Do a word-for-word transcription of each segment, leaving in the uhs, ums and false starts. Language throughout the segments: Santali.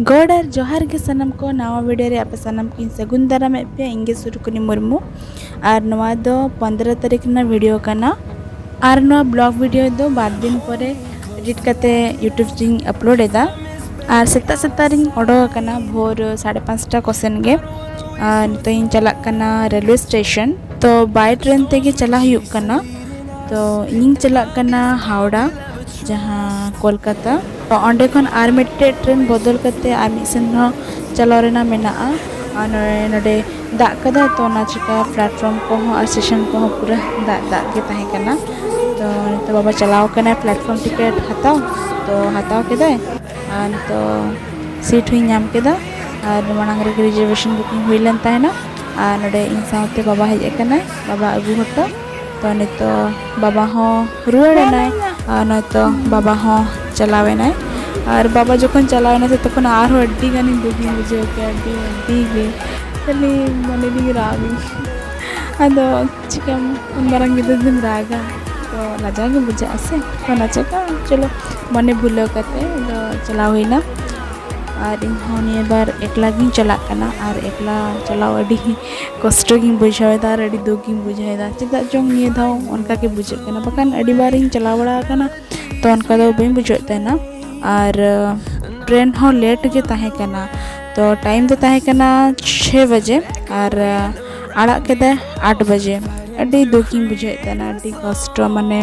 ᱜᱚᱰ ᱟᱨ ᱡᱚᱦᱟᱨ ᱜᱮ ᱥᱟᱱᱟᱢ ᱠᱚ, ᱱᱟᱣᱟ ᱵᱷᱤᱰᱤᱭᱳ ᱨᱮ ᱟᱯᱮ ᱥᱟᱱᱟᱢ ᱠᱚᱧ ᱥᱟᱹᱜᱩᱱ ᱫᱟᱨᱟᱢᱮᱫ ᱯᱮᱭᱟ᱾ ᱤᱧ ᱜᱮ ᱥᱩᱨᱩᱠᱩᱱᱤ ᱢᱩᱨᱢᱩ᱾ ᱟᱨ ᱱᱚᱣᱟ ᱫᱚ ᱯᱚᱱᱫᱽᱨᱚ ᱛᱟᱹᱨᱤᱠᱷ ᱨᱮᱱᱟᱜ ᱵᱷᱤᱰᱤᱭᱳ ᱠᱟᱱᱟ᱾ ᱟᱨ ᱱᱚᱣᱟ ᱵᱞᱚᱜ ᱵᱷᱤᱰᱤᱭᱳ ᱫᱚ ᱵᱟᱨ ᱫᱤᱱ ᱯᱚᱨᱮ ᱮᱰᱤᱴ ᱠᱟᱛᱮ ᱭᱩᱴᱩᱵᱽ ᱨᱤᱧ ᱟᱯᱞᱳᱰ ᱮᱫᱟ᱾ ᱟᱨ ᱥᱮᱛᱟᱜ ᱥᱮᱛᱟᱜ ᱨᱤᱧ ᱚᱰᱳᱠ ᱟᱠᱟᱱᱟ ᱵᱷᱳᱨ ᱥᱟᱲᱮ ᱯᱟᱸᱪᱴᱟ ᱠᱚᱥᱮᱱ ᱜᱮ᱾ ᱟᱨ ᱱᱤᱛᱚᱜ ᱤᱧ ᱪᱟᱞᱟᱜ ᱠᱟᱱᱟ ᱨᱮᱞᱣᱮ ᱥᱴᱮᱥᱚᱱ᱾ ᱛᱚ ᱵᱟᱭ ᱴᱨᱮᱱ ᱛᱮᱜᱮ ᱪᱟᱞᱟᱜ ᱦᱩᱭᱩᱜ ᱠᱟᱱᱟ᱾ ᱛᱚ ᱤᱧᱤᱧ ᱪᱟᱞᱟᱜ ᱠᱟᱱᱟ ᱦᱟᱣᱲᱟ, ᱡᱟᱦᱟᱸ ᱠᱳᱞᱠᱟᱛᱟ᱾ ᱛᱚ ᱚᱸᱰᱮ ᱠᱷᱚᱱ ᱟᱨ ᱢᱤᱫᱴᱮᱡ ᱴᱨᱮᱱ ᱵᱚᱫᱚᱞ ᱠᱟᱛᱮ ᱟᱨ ᱢᱤᱫ ᱥᱮᱱ ᱦᱚᱸ ᱪᱟᱞᱟᱣ ᱨᱮᱱᱟᱜ ᱢᱮᱱᱟᱜᱼᱟ᱾ ᱟᱨ ᱱᱚᱰᱮ, ᱱᱚᱰᱮ ᱫᱟᱜ ᱠᱟᱫᱟ, ᱛᱚ ᱚᱱᱟ ᱪᱤᱠᱟ ᱯᱞᱟᱴᱯᱷᱚᱨᱢ ᱠᱚᱦᱚᱸ ᱟᱨ ᱥᱴᱮᱥᱚᱱ ᱠᱚᱦᱚᱸ ᱯᱩᱨᱟᱹ ᱫᱟᱜ ᱫᱟᱜ ᱜᱮ ᱛᱟᱦᱮᱸ ᱠᱟᱱᱟ᱾ ᱛᱚ ᱱᱤᱛᱚᱜ ᱵᱟᱵᱟ ᱪᱟᱞᱟᱣ ᱠᱟᱱᱟᱭ ᱯᱞᱟᱴᱯᱷᱚᱨᱢ ᱴᱤᱠᱤᱴ ᱦᱟᱛᱟᱣ, ᱛᱚ ᱦᱟᱛᱟᱣ ᱠᱮᱫᱟᱭ᱾ ᱟᱨ ᱱᱤᱛᱚᱜ ᱥᱤᱴ ᱦᱚᱸᱧ ᱧᱟᱢ ᱠᱮᱫᱟ᱾ ᱟᱨ ᱢᱟᱲᱟᱝ ᱨᱮᱜᱮ ᱨᱤᱡᱟᱨᱵᱷᱮᱥᱚᱱ ᱵᱩᱠᱤᱝ ᱦᱩᱭ ᱞᱮᱱ ᱛᱟᱦᱮᱱᱟ᱾ ᱟᱨ ᱱᱚᱰᱮ ᱤᱧ ᱥᱟᱶᱛᱮ ᱵᱟᱵᱟ ᱦᱮᱡ ᱟᱠᱟᱱᱟᱭ, ᱵᱟᱵᱟ ᱟᱹᱜᱩ ᱦᱚᱴᱚ᱾ ᱛᱚ ᱱᱤᱛᱚᱜ ᱵᱟᱵᱟ ᱦᱚᱸ ᱨᱩᱣᱟᱹᱲ ᱮᱱᱟᱭ᱾ ᱟᱨ ᱱᱚᱜᱼᱚᱭ ᱛᱚ ᱵᱟᱵᱟ ᱦᱚᱸ ᱪᱟᱞᱟᱣ ᱮᱱᱟᱭ᱾ ᱟᱨ ᱵᱟᱵᱟ ᱡᱚᱠᱷᱚᱱ ᱪᱟᱞᱟᱣ ᱮᱱᱟᱭ ᱥᱮ, ᱛᱚᱠᱷᱚᱱ ᱟᱨᱦᱚᱸ ᱟᱹᱰᱤ ᱜᱟᱱᱤᱧ ᱫᱩᱠᱤᱧ ᱵᱩᱡᱷᱟᱹᱣ ᱠᱮᱫᱟ, ᱟᱹᱰᱤ, ᱟᱹᱰᱤ ᱜᱮ᱾ ᱠᱷᱟᱹᱞᱤ ᱢᱚᱱᱮ ᱫᱤᱧ ᱨᱟᱜ ᱜᱮ᱾ ᱟᱫᱚ ᱪᱤᱠᱟᱹᱢ, ᱩᱱ ᱢᱟᱨᱟᱝ ᱜᱤᱫᱽᱨᱟᱹ ᱫᱚᱢ ᱨᱟᱜᱟ? ᱛᱚ ᱞᱟᱡᱟᱣ ᱜᱮ ᱵᱩᱡᱷᱟᱹᱜᱼᱟ ᱥᱮ᱾ ᱛᱚ ᱚᱱᱟ ᱪᱤᱠᱟ ᱪᱚᱞᱚ, ᱢᱚᱱᱮ ᱵᱷᱩᱞᱟᱹᱣ ᱠᱟᱛᱮ ᱟᱫᱚ ᱪᱟᱞᱟᱣ ᱦᱩᱭᱱᱟ᱾ ᱟᱨ ᱤᱧ ᱦᱚᱸ ᱱᱤᱭᱟᱹ ᱵᱟᱨ ᱮᱠᱞᱟ ᱜᱤᱧ ᱪᱟᱞᱟᱜ ᱠᱟᱱᱟ᱾ ᱟᱨ ᱮᱠᱞᱟ ᱪᱟᱞᱟᱣ ᱟᱹᱰᱤ ᱠᱚᱥᱴᱚ ᱜᱤᱧ ᱵᱩᱡᱷᱟᱹᱣ ᱮᱫᱟ ᱟᱨ ᱟᱹᱰᱤ ᱫᱩᱠ ᱜᱤᱧ ᱵᱩᱡᱷᱟᱹᱣ ᱮᱫᱟ᱾ ᱪᱮᱫᱟᱜ ᱪᱚᱝ ᱱᱤᱭᱟᱹ ᱫᱷᱟᱣ ᱚᱱᱠᱟ ᱜᱮ ᱵᱩᱡᱷᱟᱹᱜ ᱠᱟᱱᱟ, ᱵᱟᱠᱷᱟᱱ ᱟᱹᱰᱤ ᱵᱟᱨ ᱤᱧ ᱪᱟᱞᱟᱣ ᱵᱟᱲᱟ ᱟᱠᱟᱱᱟ, ᱛᱚ ᱚᱱᱠᱟ ᱫᱚ ᱵᱟᱹᱧ ᱵᱩᱡᱷᱟᱹᱣᱮᱫ ᱛᱟᱦᱮᱱᱟ᱾ ᱟᱨ ᱴᱨᱮᱱ ᱦᱚᱸ ᱞᱮᱴ ᱜᱮ ᱛᱟᱦᱮᱸ ᱠᱟᱱᱟ᱾ ᱛᱚ ᱴᱟᱭᱤᱢ ᱫᱚ ᱛᱟᱦᱮᱸ ᱠᱟᱱᱟ ᱪᱷᱚᱭ ᱵᱟᱡᱮ ᱟᱨ ᱟᱲᱟᱜ ᱠᱮᱫᱟᱭ ᱟᱴ ᱵᱟᱡᱮ᱾ ᱟᱹᱰᱤ ᱫᱩᱠ ᱤᱧ ᱵᱩᱡᱷᱟᱹᱣᱮᱫ ᱛᱟᱦᱮᱱᱟ, ᱟᱹᱰᱤ ᱠᱚᱥᱴᱚ, ᱢᱟᱱᱮ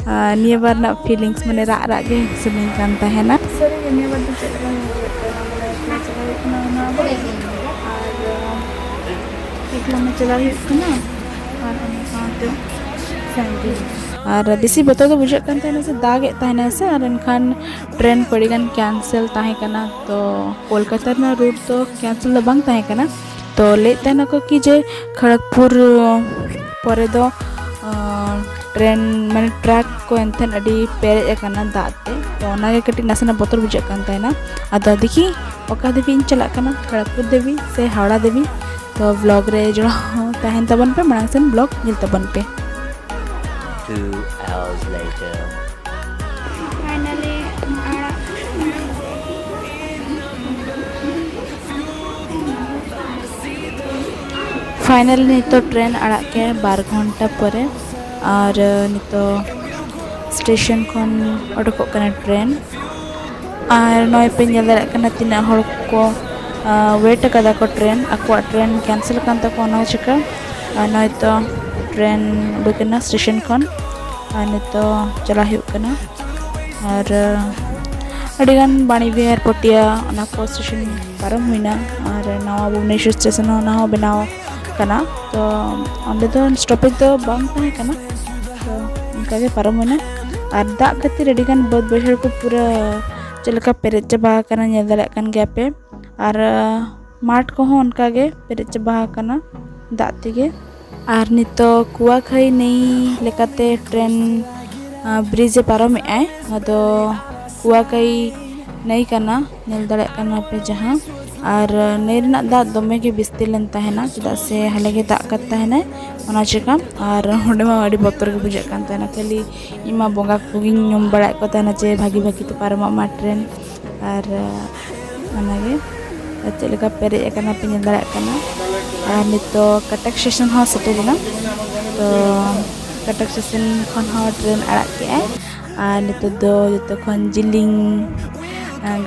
ᱟᱨ ᱱᱤᱭᱟᱹ ᱵᱟᱨ ᱨᱮᱱᱟᱜ ᱯᱷᱤᱞᱤᱝᱥ, ᱢᱟᱱᱮ ᱨᱟᱜ ᱨᱟᱜ ᱜᱮ ᱥᱟᱱᱟᱧ ᱠᱟᱱ ᱛᱟᱦᱮᱱᱟ᱾ ᱥᱟᱹᱨᱤ ᱜᱮ ᱱᱤᱭᱟᱹ ᱵᱟᱨ ᱫᱚ ᱪᱮᱫ ᱞᱮᱠᱟ ᱦᱩᱭᱩᱜ ᱠᱟᱱᱟ, ᱢᱟᱱᱮ ᱮᱠᱞᱟ ᱪᱟᱞᱟᱣ ᱦᱩᱭᱩᱜ ᱠᱟᱱᱟ ᱚᱱᱟ ᱵᱟᱝ? ᱟᱨ ᱮᱠᱞᱟ ᱢᱟ ᱪᱟᱞᱟᱣ ᱦᱩᱭᱩᱜ ᱠᱟᱱᱟ, ᱟᱨ ᱚᱱᱟ ᱥᱟᱶᱛᱮ ᱥᱟᱺᱜᱤᱧ᱾ ᱟᱨ ᱵᱮᱥᱤ ᱵᱚᱛᱚᱨ ᱫᱚ ᱵᱩᱡᱷᱟᱹᱜ ᱠᱟᱱ ᱛᱟᱦᱮᱱᱟ ᱥᱮ, ᱫᱟᱜ ᱮᱫ ᱛᱟᱦᱮᱱᱟ ᱥᱮ, ᱟᱨ ᱮᱱᱠᱷᱟᱱ ᱴᱨᱮᱱ ᱠᱚ ᱟᱹᱰᱤ ᱜᱟᱱ ᱠᱮᱱᱥᱮᱞ ᱛᱟᱦᱮᱸ ᱠᱟᱱᱟ᱾ ᱛᱚ ᱠᱳᱞᱠᱟᱛᱟ ᱨᱮᱱᱟᱜ ᱨᱩᱴ ᱫᱚ ᱠᱮᱱᱥᱮᱞ ᱫᱚ ᱵᱟᱝ ᱛᱟᱦᱮᱸ ᱠᱟᱱᱟ᱾ ᱛᱚ ᱞᱟᱹᱭᱮᱫ ᱛᱟᱦᱮᱱᱟᱠᱚ ᱠᱤ ᱡᱮ ᱠᱷᱚᱲᱚᱜᱽᱯᱩᱨ ᱯᱚᱨᱮ ᱫᱚ ᱟᱸ, ᱴᱨᱮᱱ, ᱢᱟᱱᱮ ᱴᱨᱟᱠ ᱠᱚ ᱮᱱᱛᱮᱫ ᱟᱹᱰᱤ ᱯᱮᱨᱮᱡ ᱟᱠᱟᱱᱟ ᱫᱟᱜ ᱛᱮ᱾ ᱛᱚ ᱚᱱᱟᱜᱮ ᱠᱟᱹᱴᱤᱡ ᱱᱟᱥᱮᱱᱟᱜ ᱵᱚᱛᱚᱨ ᱵᱩᱡᱷᱟᱹᱜ ᱠᱟᱱ ᱛᱟᱦᱮᱱᱟ᱾ ᱟᱫᱚ ᱫᱮᱠᱷᱤ ᱚᱠᱟ ᱫᱷᱟᱹᱵᱤᱡ ᱤᱧ ᱪᱟᱞᱟᱜ ᱠᱟᱱᱟ, ᱠᱷᱚᱲᱚᱜᱽᱯᱩᱨ ᱫᱷᱟᱹᱵᱤᱡ ᱥᱮ ᱦᱟᱣᱲᱟ ᱫᱷᱟᱹᱵᱤᱡ᱾ ᱛᱚ ᱵᱞᱚᱜ ᱨᱮ ᱡᱚᱲᱟᱣ ᱛᱟᱦᱮᱱ ᱛᱟᱵᱚᱱ ᱯᱮ, ᱢᱟᱲᱟᱝ ᱥᱮᱱ ᱵᱞᱚᱜ ᱧᱮᱞ ᱛᱟᱵᱚᱱ ᱯᱮ᱾ Two hours later. ᱯᱷᱟᱭᱱᱟᱞᱤ ᱟᱲᱟᱜ ᱯᱷᱟᱭᱱᱟᱞ ᱱᱤᱛᱚᱜ ᱴᱨᱮᱱ ᱟᱲᱟᱜ ᱠᱮᱫᱼᱟ ᱵᱟᱨ ᱜᱷᱚᱱᱴᱟ ᱯᱚᱨᱮ᱾ ᱟᱨ ᱱᱤᱛᱚᱜ ᱥᱴᱮᱥᱚᱱ ᱠᱷᱚᱱ ᱚᱰᱚᱠᱚᱜ ᱠᱟᱱᱟ ᱴᱨᱮᱱ᱾ ᱟᱨ ᱱᱚᱜᱼᱚᱭ ᱯᱮ ᱧᱮᱞ ᱫᱟᱲᱮᱭᱟᱜ ᱠᱟᱱᱟ ᱛᱤᱱᱟᱹᱜ ᱦᱚᱲ ᱠᱚ ᱣᱮᱴ ᱟᱠᱟᱫᱟ ᱠᱚ ᱴᱨᱮᱱ᱾ ᱟᱠᱚᱣᱟᱜ ᱴᱨᱮᱱ ᱠᱮᱱᱥᱮᱞ ᱟᱠᱟᱱ ᱛᱟᱠᱚᱣᱟ, ᱚᱱᱟ ᱪᱤᱠᱟᱹ᱾ ᱟᱨ ᱱᱚᱜᱼᱚᱭ ᱛᱚ ᱴᱨᱮᱱ ᱩᱰᱩᱠ ᱮᱱᱟ ᱥᱴᱮᱥᱚᱱ ᱠᱷᱚᱱ᱾ ᱟᱨ ᱱᱤᱛᱚᱜ ᱪᱟᱞᱟᱜ ᱦᱩᱭᱩᱜ ᱠᱟᱱᱟ᱾ ᱟᱨ ᱟᱹᱰᱤᱜᱟᱱ ᱵᱟᱬᱤ ᱵᱤᱦᱟᱨ, ᱯᱚᱴᱤᱭᱟ, ᱚᱱᱟ ᱠᱚ ᱥᱴᱮᱥᱚᱱ ᱯᱟᱨᱚᱢ ᱦᱩᱭᱱᱟ᱾ ᱟᱨ ᱱᱟᱣᱟ ᱵᱷᱩᱵᱽᱱᱮᱥᱚᱨ ᱥᱴᱮᱥᱚᱱ ᱦᱚᱸ, ᱚᱱᱟ ᱦᱚᱸ ᱵᱮᱱᱟᱣ ᱠᱟᱱᱟ᱾ ᱛᱚ ᱚᱸᱰᱮ ᱫᱚ ᱥᱴᱚᱯᱮᱡᱽ ᱫᱚ ᱵᱟᱝ ᱛᱟᱦᱮᱸ ᱠᱟᱱᱟ᱾ ᱛᱚ ᱚᱱᱠᱟᱜᱮ ᱯᱟᱨᱚᱢ ᱦᱩᱭᱱᱟ᱾ ᱟᱨ ᱫᱟᱜ ᱠᱷᱟᱹᱛᱤᱨ ᱟᱹᱰᱤᱜᱟᱱ ᱵᱟᱹᱫᱽ ᱵᱟᱹᱭᱦᱟᱹᱲ ᱠᱚ ᱯᱩᱨᱟᱹ ᱪᱮᱫ ᱞᱮᱠᱟ ᱯᱮᱨᱮᱡ ᱪᱟᱵᱟ ᱟᱠᱟᱱᱟ, ᱧᱮᱞ ᱫᱟᱲᱮᱭᱟᱜ ᱠᱟᱱ ᱜᱮᱭᱟ ᱯᱮ᱾ ᱟᱨ ᱢᱟᱴᱷ ᱠᱚᱦᱚᱸ ᱚᱱᱠᱟᱜᱮ ᱯᱮᱨᱮᱡ ᱪᱟᱵᱟ ᱟᱠᱟᱱᱟ ᱫᱟᱜ ᱛᱮᱜᱮ᱾ ᱟᱨ ᱱᱤᱛᱚᱜ ᱠᱩᱣᱟᱠᱷᱟᱹᱭ ᱱᱟᱹᱭ ᱞᱮᱠᱟᱛᱮ ᱴᱨᱮᱱ ᱵᱨᱤᱡᱽ ᱮ ᱯᱟᱨᱚᱢᱮᱫ ᱟᱭ᱾ ᱱᱚᱣᱟ ᱫᱚ ᱠᱩᱣᱟᱠᱟᱹᱭ ᱱᱟᱹᱭ ᱠᱟᱱᱟ, ᱧᱮᱞ ᱫᱟᱲᱮᱭᱟᱜ ᱠᱟᱱᱟ ᱯᱮ ᱡᱟᱦᱟᱸ᱾ ᱟᱨ ᱱᱟᱹᱭ ᱨᱮᱱᱟᱜ ᱫᱟᱜ ᱫᱚᱢᱮ ᱜᱮ ᱵᱤᱥᱛᱤ ᱞᱮᱱ ᱛᱟᱦᱮᱱᱟ, ᱪᱮᱫᱟᱜ ᱥᱮ ᱦᱟᱞᱮ ᱜᱮ ᱫᱟᱜ ᱠᱟᱫ ᱛᱟᱦᱮᱱᱟᱭ, ᱚᱱᱟ ᱪᱮᱠᱟ᱾ ᱟᱨ ᱚᱸᱰᱮ ᱢᱟ ᱟᱹᱰᱤ ᱵᱚᱛᱚᱨ ᱜᱮ ᱵᱩᱡᱷᱟᱹᱜ ᱠᱟᱱ ᱛᱟᱦᱮᱱᱟ, ᱠᱷᱟᱹᱞᱤ ᱤᱧ ᱢᱟ ᱵᱚᱸᱜᱟ ᱠᱚᱜᱮᱧ ᱧᱩᱢ ᱵᱟᱲᱟᱭᱮᱫ ᱠᱚ ᱛᱟᱦᱮᱱᱟ ᱡᱮ ᱵᱷᱟᱹᱜᱤ ᱵᱷᱟᱹᱜᱤ ᱛᱮ ᱯᱟᱨᱚᱢᱚᱜ ᱢᱟ ᱴᱨᱮᱱ᱾ ᱟᱨ ᱚᱱᱟᱜᱮ ᱪᱮᱫ ᱞᱮᱠᱟ ᱯᱮᱨᱮᱡ ᱟᱠᱟᱱᱟ ᱯᱮ ᱧᱮᱞ ᱫᱟᱲᱮᱭᱟᱜ ᱠᱟᱱᱟ᱾ ᱟᱨ ᱱᱤᱛᱚᱜ ᱠᱟᱴᱟᱠ ᱥᱴᱮᱥᱚᱱ ᱦᱚᱸ ᱥᱮᱴᱮᱨ ᱮᱱᱟ᱾ ᱛᱚ ᱠᱟᱴᱟᱠ ᱥᱴᱮᱥᱚᱱ ᱠᱷᱚᱱ ᱦᱚᱸ ᱴᱨᱮᱱ ᱟᱲᱟᱜ ᱠᱮᱜᱼᱟᱭ᱾ ᱟᱨ ᱱᱤᱛᱚᱜ ᱫᱚ ᱡᱚᱛᱚ ᱠᱷᱚᱱ ᱡᱤᱞᱤᱧ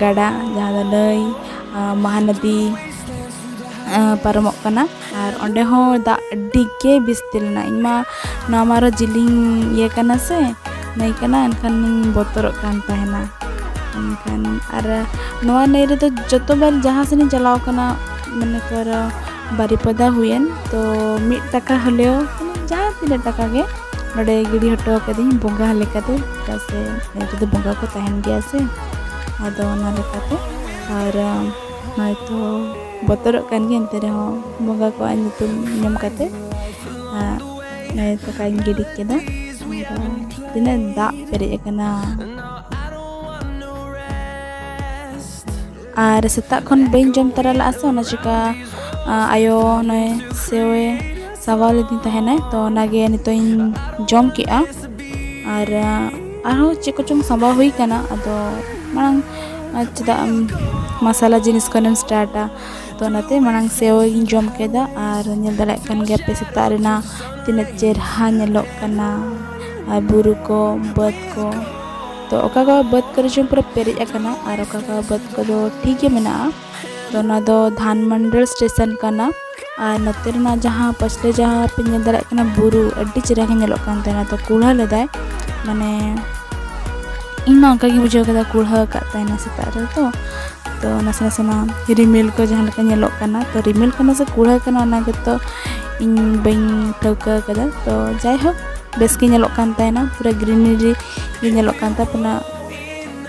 ᱜᱟᱰᱟ, ᱡᱟᱦᱟᱸ ᱫᱚ ᱱᱟᱹᱭ, ᱢᱟᱦᱟᱱᱚᱫᱤ ᱯᱟᱨᱚᱢᱚᱜ ᱠᱟᱱᱟ᱾ ᱟᱨ ᱚᱸᱰᱮ ᱦᱚᱸ ᱫᱟᱜ ᱟᱹᱰᱤ ᱜᱮ ᱵᱤᱥᱛᱤ ᱞᱮᱱᱟ᱾ ᱤᱧ ᱢᱟ ᱱᱚᱣᱟ ᱢᱟ ᱟᱨᱚ ᱡᱤᱞᱤᱧ ᱤᱭᱟᱹ ᱠᱟᱱᱟ ᱥᱮ, ᱱᱟᱹᱭ ᱠᱟᱱᱟ, ᱮᱱᱠᱷᱟᱱ ᱤᱧ ᱵᱚᱛᱚᱨᱚᱜ ᱠᱟᱱ ᱛᱟᱦᱮᱱᱟ᱾ ᱮᱱᱠᱷᱟᱱ ᱟᱨ ᱱᱚᱣᱟ ᱱᱟᱹᱭ ᱨᱮᱫᱚ ᱡᱚᱛᱚ ᱵᱟᱨ ᱡᱟᱦᱟᱸ ᱥᱮᱫ ᱤᱧ ᱪᱟᱞᱟᱣ ᱠᱟᱱᱟ, ᱢᱚᱱᱮ ᱠᱚᱨ ᱵᱟᱨᱤᱯᱟᱫᱟ ᱦᱩᱭᱮᱱ, ᱛᱚ ᱢᱤᱫ ᱴᱟᱠᱟ ᱦᱚᱞᱮᱣ, ᱡᱟᱦᱟᱸ ᱛᱤᱱᱟᱹᱜ ᱴᱟᱠᱟ ᱜᱮ ᱱᱚᱰᱮ ᱜᱤᱰᱤ ᱦᱚᱴᱚ ᱠᱟᱹᱫᱟᱹᱧ ᱵᱚᱸᱜᱟ ᱞᱮᱠᱟᱛᱮ, ᱪᱮᱫᱟᱜ ᱥᱮ ᱱᱟᱹᱭ ᱨᱮᱫᱚ ᱵᱚᱸᱜᱟ ᱠᱚ ᱛᱟᱦᱮᱱ ᱜᱮᱭᱟ ᱥᱮ᱾ ᱟᱫᱚ ᱚᱱᱟ ᱞᱮᱠᱟᱛᱮ ᱟᱨ ᱱᱚᱜᱼᱚᱭ ᱛᱚ ᱵᱚᱛᱚᱨᱚᱜ ᱠᱟᱱ ᱜᱮᱭᱟ, ᱮᱱᱛᱮ ᱨᱮᱦᱚᱸ ᱵᱚᱸᱜᱟ ᱠᱚᱣᱟᱜ ᱧᱩᱛᱩᱢ ᱧᱩᱢ ᱠᱟᱛᱮ, ᱟᱨ ᱱᱚᱜᱼᱚᱭ ᱛᱚ ᱠᱟᱧ ᱜᱤᱰᱤ ᱠᱮᱫᱟ᱾ ᱟᱨ ᱛᱤᱱᱟᱹᱜ ᱫᱟᱜ ᱯᱮᱨᱮᱡ ᱟᱠᱟᱱᱟ᱾ ᱟᱨ ᱥᱮᱛᱟᱜ ᱠᱷᱚᱱ ᱵᱟᱹᱧ ᱡᱚᱢ ᱛᱟᱨᱟ ᱞᱟᱜᱼᱟ ᱥᱮ, ᱚᱱᱟ ᱪᱤᱠᱟ, ᱟ, ᱟᱭᱳ ᱱᱚᱜᱼᱚᱭ ᱥᱮᱣᱮ ᱥᱟᱵᱟᱣ ᱞᱤᱫᱤᱧ ᱛᱟᱦᱮᱱᱟᱭ, ᱛᱚ ᱚᱱᱟᱜᱮ ᱱᱤᱛᱚᱜ ᱤᱧ ᱡᱚᱢ ᱠᱮᱜᱼᱟ᱾ ᱟᱨ, ᱟ, ᱟᱨᱦᱚᱸ ᱪᱮᱫ ᱠᱚᱪᱚᱝ ᱥᱟᱵᱟᱣ ᱦᱩᱭ ᱠᱟᱱᱟ, ᱟᱫᱚ ᱢᱟᱲᱟᱝ ᱟᱨ ᱪᱮᱫᱟᱜ ᱮᱢ ᱢᱟᱥᱟᱞᱟ ᱡᱤᱱᱤᱥ ᱠᱷᱚᱱᱮᱢ ᱥᱴᱟᱨᱴᱟ? ᱛᱚ ᱚᱱᱟᱛᱮ ᱢᱟᱲᱟᱝ ᱥᱮᱣ ᱜᱤᱧ ᱡᱚᱢ ᱠᱮᱫᱟ᱾ ᱟᱨ ᱧᱮᱞ ᱫᱟᱲᱮᱭᱟᱜ ᱠᱟᱱ ᱜᱮᱭᱟ ᱯᱮ ᱥᱮᱛᱟᱜ ᱨᱮᱱᱟᱜ ᱛᱤᱱᱟᱹᱜ ᱪᱮᱨᱦᱟ ᱧᱮᱞᱚᱜ ᱠᱟᱱᱟ᱾ ᱟᱨ ᱵᱩᱨᱩ ᱠᱚ, ᱵᱟᱹᱫᱽ ᱠᱚ, ᱛᱚ ᱚᱠᱟ ᱠᱚ ᱵᱟᱹᱫᱽ ᱠᱚᱨᱮ ᱪᱚᱝ ᱯᱩᱨᱟᱹ ᱯᱮᱨᱮᱡ ᱟᱠᱟᱱᱟ, ᱟᱨ ᱚᱠᱟ ᱠᱚ ᱵᱟᱹᱫᱽ ᱠᱚᱫᱚ ᱴᱷᱤᱠ ᱜᱮ ᱢᱮᱱᱟᱜᱼᱟ᱾ ᱛᱚ ᱱᱚᱣᱟ ᱫᱚ ᱫᱷᱟᱱ ᱢᱚᱱᱰᱚᱞ ᱥᱴᱮᱥᱚᱱ ᱠᱟᱱᱟ᱾ ᱟᱨ ᱱᱚᱛᱮ ᱨᱮᱱᱟᱜ ᱡᱟᱦᱟᱸ ᱯᱟᱥᱮ ᱡᱟᱦᱟᱸ ᱯᱮ ᱧᱮᱞ ᱫᱟᱲᱮᱭᱟᱜ ᱠᱟᱱᱟ ᱵᱩᱨᱩ, ᱟᱹᱰᱤ ᱪᱮᱦᱨᱟ ᱜᱮ ᱧᱮᱞᱚᱜ ᱠᱟᱱ ᱛᱟᱦᱮᱱᱟ᱾ ᱛᱚ ᱠᱩᱲᱦᱟᱹ ᱞᱮᱫᱟᱭ, ᱢᱟᱱᱮ ᱤᱧ ᱢᱟ ᱚᱱᱠᱟ ᱜᱤᱧ ᱵᱩᱡᱷᱟᱹᱣ ᱠᱮᱫᱟ, ᱠᱩᱲᱦᱟᱹ ᱟᱠᱟᱫ ᱛᱟᱦᱮᱱᱟ ᱥᱮᱛᱟᱜ ᱨᱮ᱾ ᱛᱚ ᱛᱚ ᱱᱟᱥᱮ ᱱᱟᱥᱮ ᱱᱟ ᱨᱤᱢᱤᱞ ᱠᱚ ᱡᱟᱦᱟᱸ ᱞᱮᱠᱟ ᱧᱮᱞᱚᱜ ᱠᱟᱱᱟ, ᱛᱚ ᱨᱤᱢᱤᱞ ᱠᱟᱱᱟ ᱥᱮ ᱠᱩᱲᱦᱟᱹ ᱠᱟᱱᱟ, ᱚᱱᱟ ᱜᱮᱛᱚ ᱤᱧ ᱵᱟᱹᱧ ᱴᱷᱟᱹᱣᱠᱟᱹ ᱟᱠᱟᱫᱟ᱾ ᱛᱚ ᱡᱟᱭᱦᱳᱠ, ᱵᱮᱥ ᱜᱮ ᱧᱮᱞᱚᱜ ᱠᱟᱱ ᱛᱟᱦᱮᱱᱟ, ᱯᱩᱨᱟᱹ ᱜᱨᱤᱱᱟᱨᱤ ᱜᱮ ᱧᱮᱞᱚᱜ ᱠᱟᱱ ᱛᱟᱦᱮᱱᱟ᱾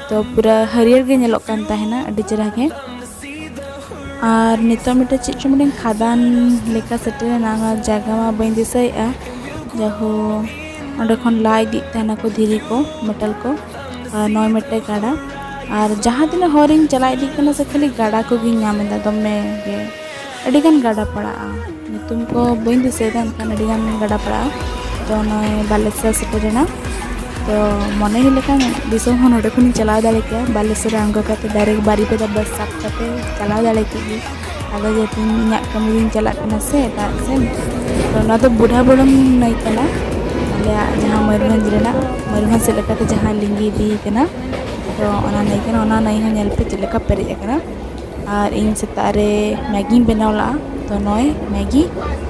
ᱛᱚ ᱯᱩᱨᱟᱹ ᱦᱟᱹᱨᱭᱟᱹᱲ ᱜᱮ ᱧᱮᱞᱚᱜ ᱠᱟᱱ ᱛᱟᱦᱮᱱᱟ, ᱟᱹᱰᱤ ᱪᱮᱦᱨᱟ ᱜᱮ᱾ ᱟᱨ ᱱᱤᱛᱚᱜ ᱢᱤᱫᱴᱮᱱ ᱪᱮᱫ ᱪᱚ ᱢᱤᱫᱴᱮᱱ ᱠᱷᱟᱫᱟᱱ ᱞᱮᱠᱟ ᱥᱮᱴᱮᱨᱮᱱᱟ, ᱚᱱᱟ ᱡᱟᱭᱜᱟ ᱢᱟ ᱵᱟᱹᱧ ᱫᱤᱥᱟᱹᱭᱮᱫᱼᱟ᱾ ᱡᱟᱦᱳ, ᱚᱸᱰᱮ ᱠᱷᱚᱱ ᱞᱟ ᱤᱫᱤᱜ ᱛᱟᱦᱮᱱᱟᱠᱚ ᱫᱷᱤᱨᱤ ᱠᱚ, ᱢᱮᱴᱟᱞ ᱠᱚ᱾ ᱟᱨ ᱱᱚᱜᱼᱚᱭ ᱢᱤᱫᱴᱮᱱ ᱜᱟᱰᱟ, ᱟᱨ ᱡᱟᱦᱟᱸ ᱛᱤᱱᱟᱹᱜ ᱦᱚᱨᱤᱧ ᱪᱟᱞᱟᱣ ᱤᱫᱤᱜ ᱠᱟᱱᱟ ᱥᱮ, ᱠᱷᱟᱹᱞᱤ ᱜᱟᱰᱟ ᱠᱚᱜᱮᱧ ᱧᱟᱢ ᱮᱫᱟ, ᱫᱚᱢᱮ ᱜᱮ᱾ ᱟᱹᱰᱤᱜᱟᱱ ᱜᱟᱰᱟ ᱯᱟᱲᱟᱜᱼᱟ, ᱧᱩᱛᱩᱢ ᱠᱚ ᱵᱟᱹᱧ ᱫᱤᱥᱟᱹᱭᱮᱫᱟ, ᱮᱱᱠᱷᱟᱱ ᱟᱹᱰᱤᱜᱟᱱ ᱜᱟᱰᱟ ᱯᱟᱲᱟᱜᱼᱟ᱾ ᱛᱚ ᱱᱚᱜᱼᱚᱭ ᱵᱟᱞᱮᱥᱚᱨ ᱥᱮᱴᱮᱨᱮᱱᱟ᱾ ᱛᱚ ᱢᱚᱱᱮ ᱦᱩᱭ ᱞᱮᱠᱷᱟᱱ ᱫᱤᱥᱚᱢ ᱦᱚᱸ ᱱᱚᱰᱮ ᱠᱷᱚᱱᱤᱧ ᱪᱟᱞᱟᱣ ᱫᱟᱲᱮ ᱠᱮᱭᱟ, ᱵᱟᱞᱮᱥᱚᱨ ᱨᱮ ᱟᱬᱜᱚ ᱠᱟᱛᱮ ᱰᱟᱭᱨᱮᱠᱴ ᱵᱟᱨᱤᱯᱟᱫᱟ ᱵᱟᱥ ᱥᱟᱵ ᱠᱟᱛᱮ ᱪᱟᱞᱟᱣ ᱫᱟᱲᱮ ᱠᱮᱫ ᱜᱮ᱾ ᱟᱫᱚ ᱡᱮᱦᱮᱛᱩ ᱤᱧᱟᱹᱜ ᱠᱟᱹᱢᱤ ᱨᱤᱧ ᱪᱟᱞᱟᱜ ᱠᱟᱱᱟ ᱥᱮ ᱮᱴᱟᱜ ᱥᱮᱱ, ᱛᱚ ᱱᱚᱣᱟ ᱫᱚ ᱵᱩᱰᱷᱟ ᱵᱚᱲᱚᱱ ᱱᱟᱹᱭ ᱠᱟᱱᱟ, ᱟᱞᱮᱭᱟᱜ ᱡᱟᱦᱟᱸ ᱢᱚᱭᱩᱨᱵᱷᱚᱸᱡᱽ ᱨᱮᱱᱟᱜ, ᱢᱚᱭᱩᱨᱵᱷᱚᱸᱡᱽ ᱥᱮᱫ ᱞᱮᱠᱟᱛᱮ ᱡᱟᱦᱟᱸ ᱞᱤᱸᱜᱤ ᱤᱫᱤ ᱠᱟᱱᱟ, ᱛᱚ ᱚᱱᱟ ᱱᱟᱹᱭ ᱠᱟᱱᱟ᱾ ᱚᱱᱟ ᱱᱟᱹᱭ ᱦᱚᱸ ᱧᱮᱞ ᱯᱮ ᱪᱮᱫ ᱞᱮᱠᱟ ᱯᱮᱨᱮᱡ ᱟᱠᱟᱱᱟ᱾ ᱟᱨ ᱤᱧ ᱥᱮᱛᱟᱜ ᱨᱮ ᱢᱮᱜᱤᱧ ᱵᱮᱱᱟᱣ ᱞᱟᱜᱼᱟ, ᱛᱚ ᱱᱚᱜᱼᱚᱭ ᱢᱮᱜᱤ,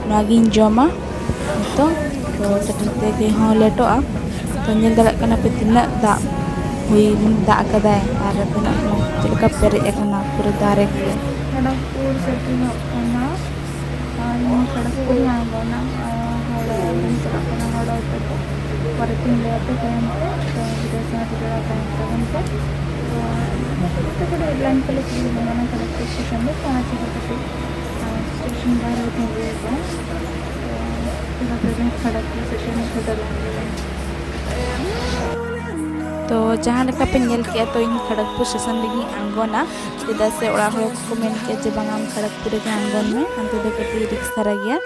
ᱱᱚᱣᱟ ᱜᱤᱧ ᱡᱚᱢᱟ ᱱᱤᱛᱚᱜ᱾ ᱛᱚ ᱥᱮᱴᱮᱨ ᱛᱮᱜᱮ ᱦᱚᱸ ᱞᱮᱴᱚᱜᱼᱟ᱾ ᱛᱚ ᱧᱮᱞ ᱫᱟᱲᱮᱭᱟᱜ ᱠᱟᱱᱟ ᱯᱮ ᱛᱤᱱᱟᱹᱜ ᱫᱟᱜ ᱦᱩᱭ, ᱫᱟᱜ ᱟᱠᱟᱫᱟᱭ ᱟᱨ ᱛᱤᱱᱟᱹᱜ ᱪᱮᱫ ᱞᱮᱠᱟ ᱯᱮᱨᱮᱡ ᱟᱠᱟᱱᱟ ᱯᱩᱨᱟᱹ ᱫᱟᱨᱮ ᱠᱚ᱾ ᱠᱷᱚᱲᱚᱜᱽᱯᱩᱨ ᱥᱮᱴᱮᱨᱚᱜ ᱠᱟᱱᱟ᱾ ᱟᱨ ᱱᱚᱣᱟ ᱠᱷᱚᱲᱚᱜᱽᱯᱩᱨ ᱨᱮ ᱟᱬᱜᱚᱱᱟ, ᱟᱨ ᱦᱚᱲ ᱵᱟᱹᱧ ᱪᱟᱞᱟᱜ ᱠᱟᱱᱟ, ᱦᱚᱲ ᱚᱴᱳ ᱛᱮ᱾ ᱯᱚᱨᱮ ᱛᱤᱧ ᱞᱟᱹᱭ ᱟᱯᱮ ᱛᱟᱭᱚᱢ ᱛᱮ, ᱛᱚ ᱵᱷᱤᱰᱤᱭᱳ ᱥᱟᱶ ᱛᱮ ᱡᱚᱲᱟᱣ ᱛᱟᱦᱮᱱ ᱛᱟᱵᱚᱱ ᱯᱮ᱾ ᱛᱚ ᱡᱚᱛᱚ ᱠᱚ ᱞᱟᱭᱤᱱ ᱠᱚᱞᱮ ᱠᱩᱞᱤ ᱡᱚᱝ ᱠᱟᱱᱟ ᱠᱷᱚᱲᱚᱜᱽᱯᱩᱨ ᱥᱴᱮᱥᱚᱱ ᱨᱮ, ᱛᱚ ᱚᱱᱟ ᱪᱤᱠᱟᱹ ᱠᱟᱛᱮ ᱟᱨ ᱥᱴᱮᱥᱚᱱ ᱵᱟᱦᱨᱮ ᱨᱮ ᱛᱤᱸᱜᱩ ᱟᱠᱟᱱᱟ᱾ ᱛᱚ ᱪᱤᱠᱟᱹ ᱠᱟᱛᱮ ᱠᱷᱚᱲᱚᱜᱽᱯᱩᱨ ᱥᱴᱮᱥᱚᱱ ᱥᱮᱴᱮᱨ ᱞᱮᱱ ᱜᱮ᱾ ᱛᱚ ᱡᱟᱦᱟᱸ ᱞᱮᱠᱟ ᱯᱮ ᱧᱮᱞ ᱠᱮᱜᱼᱟ, ᱛᱚ ᱤᱧ ᱠᱷᱚᱲᱚᱜᱽᱯᱩᱨ ᱥᱴᱮᱥᱚᱱ ᱨᱮᱜᱤᱧ ᱟᱬᱜᱚᱱᱟ, ᱪᱮᱫᱟᱜ ᱥᱮ ᱚᱲᱟᱜ ᱦᱚᱲ ᱠᱚᱠᱚ ᱢᱮᱱ ᱠᱮᱜᱼᱟ ᱡᱮ ᱵᱟᱝ, ᱟᱢ ᱠᱷᱚᱲᱚᱜᱽᱯᱩᱨ ᱨᱮᱜᱮ ᱟᱬᱜᱚᱱ ᱢᱮ, ᱦᱟᱱᱛᱮ ᱫᱚ ᱠᱟᱹᱴᱤᱡ ᱨᱤᱠᱥ ᱫᱷᱟᱨᱟ ᱜᱮᱭᱟ᱾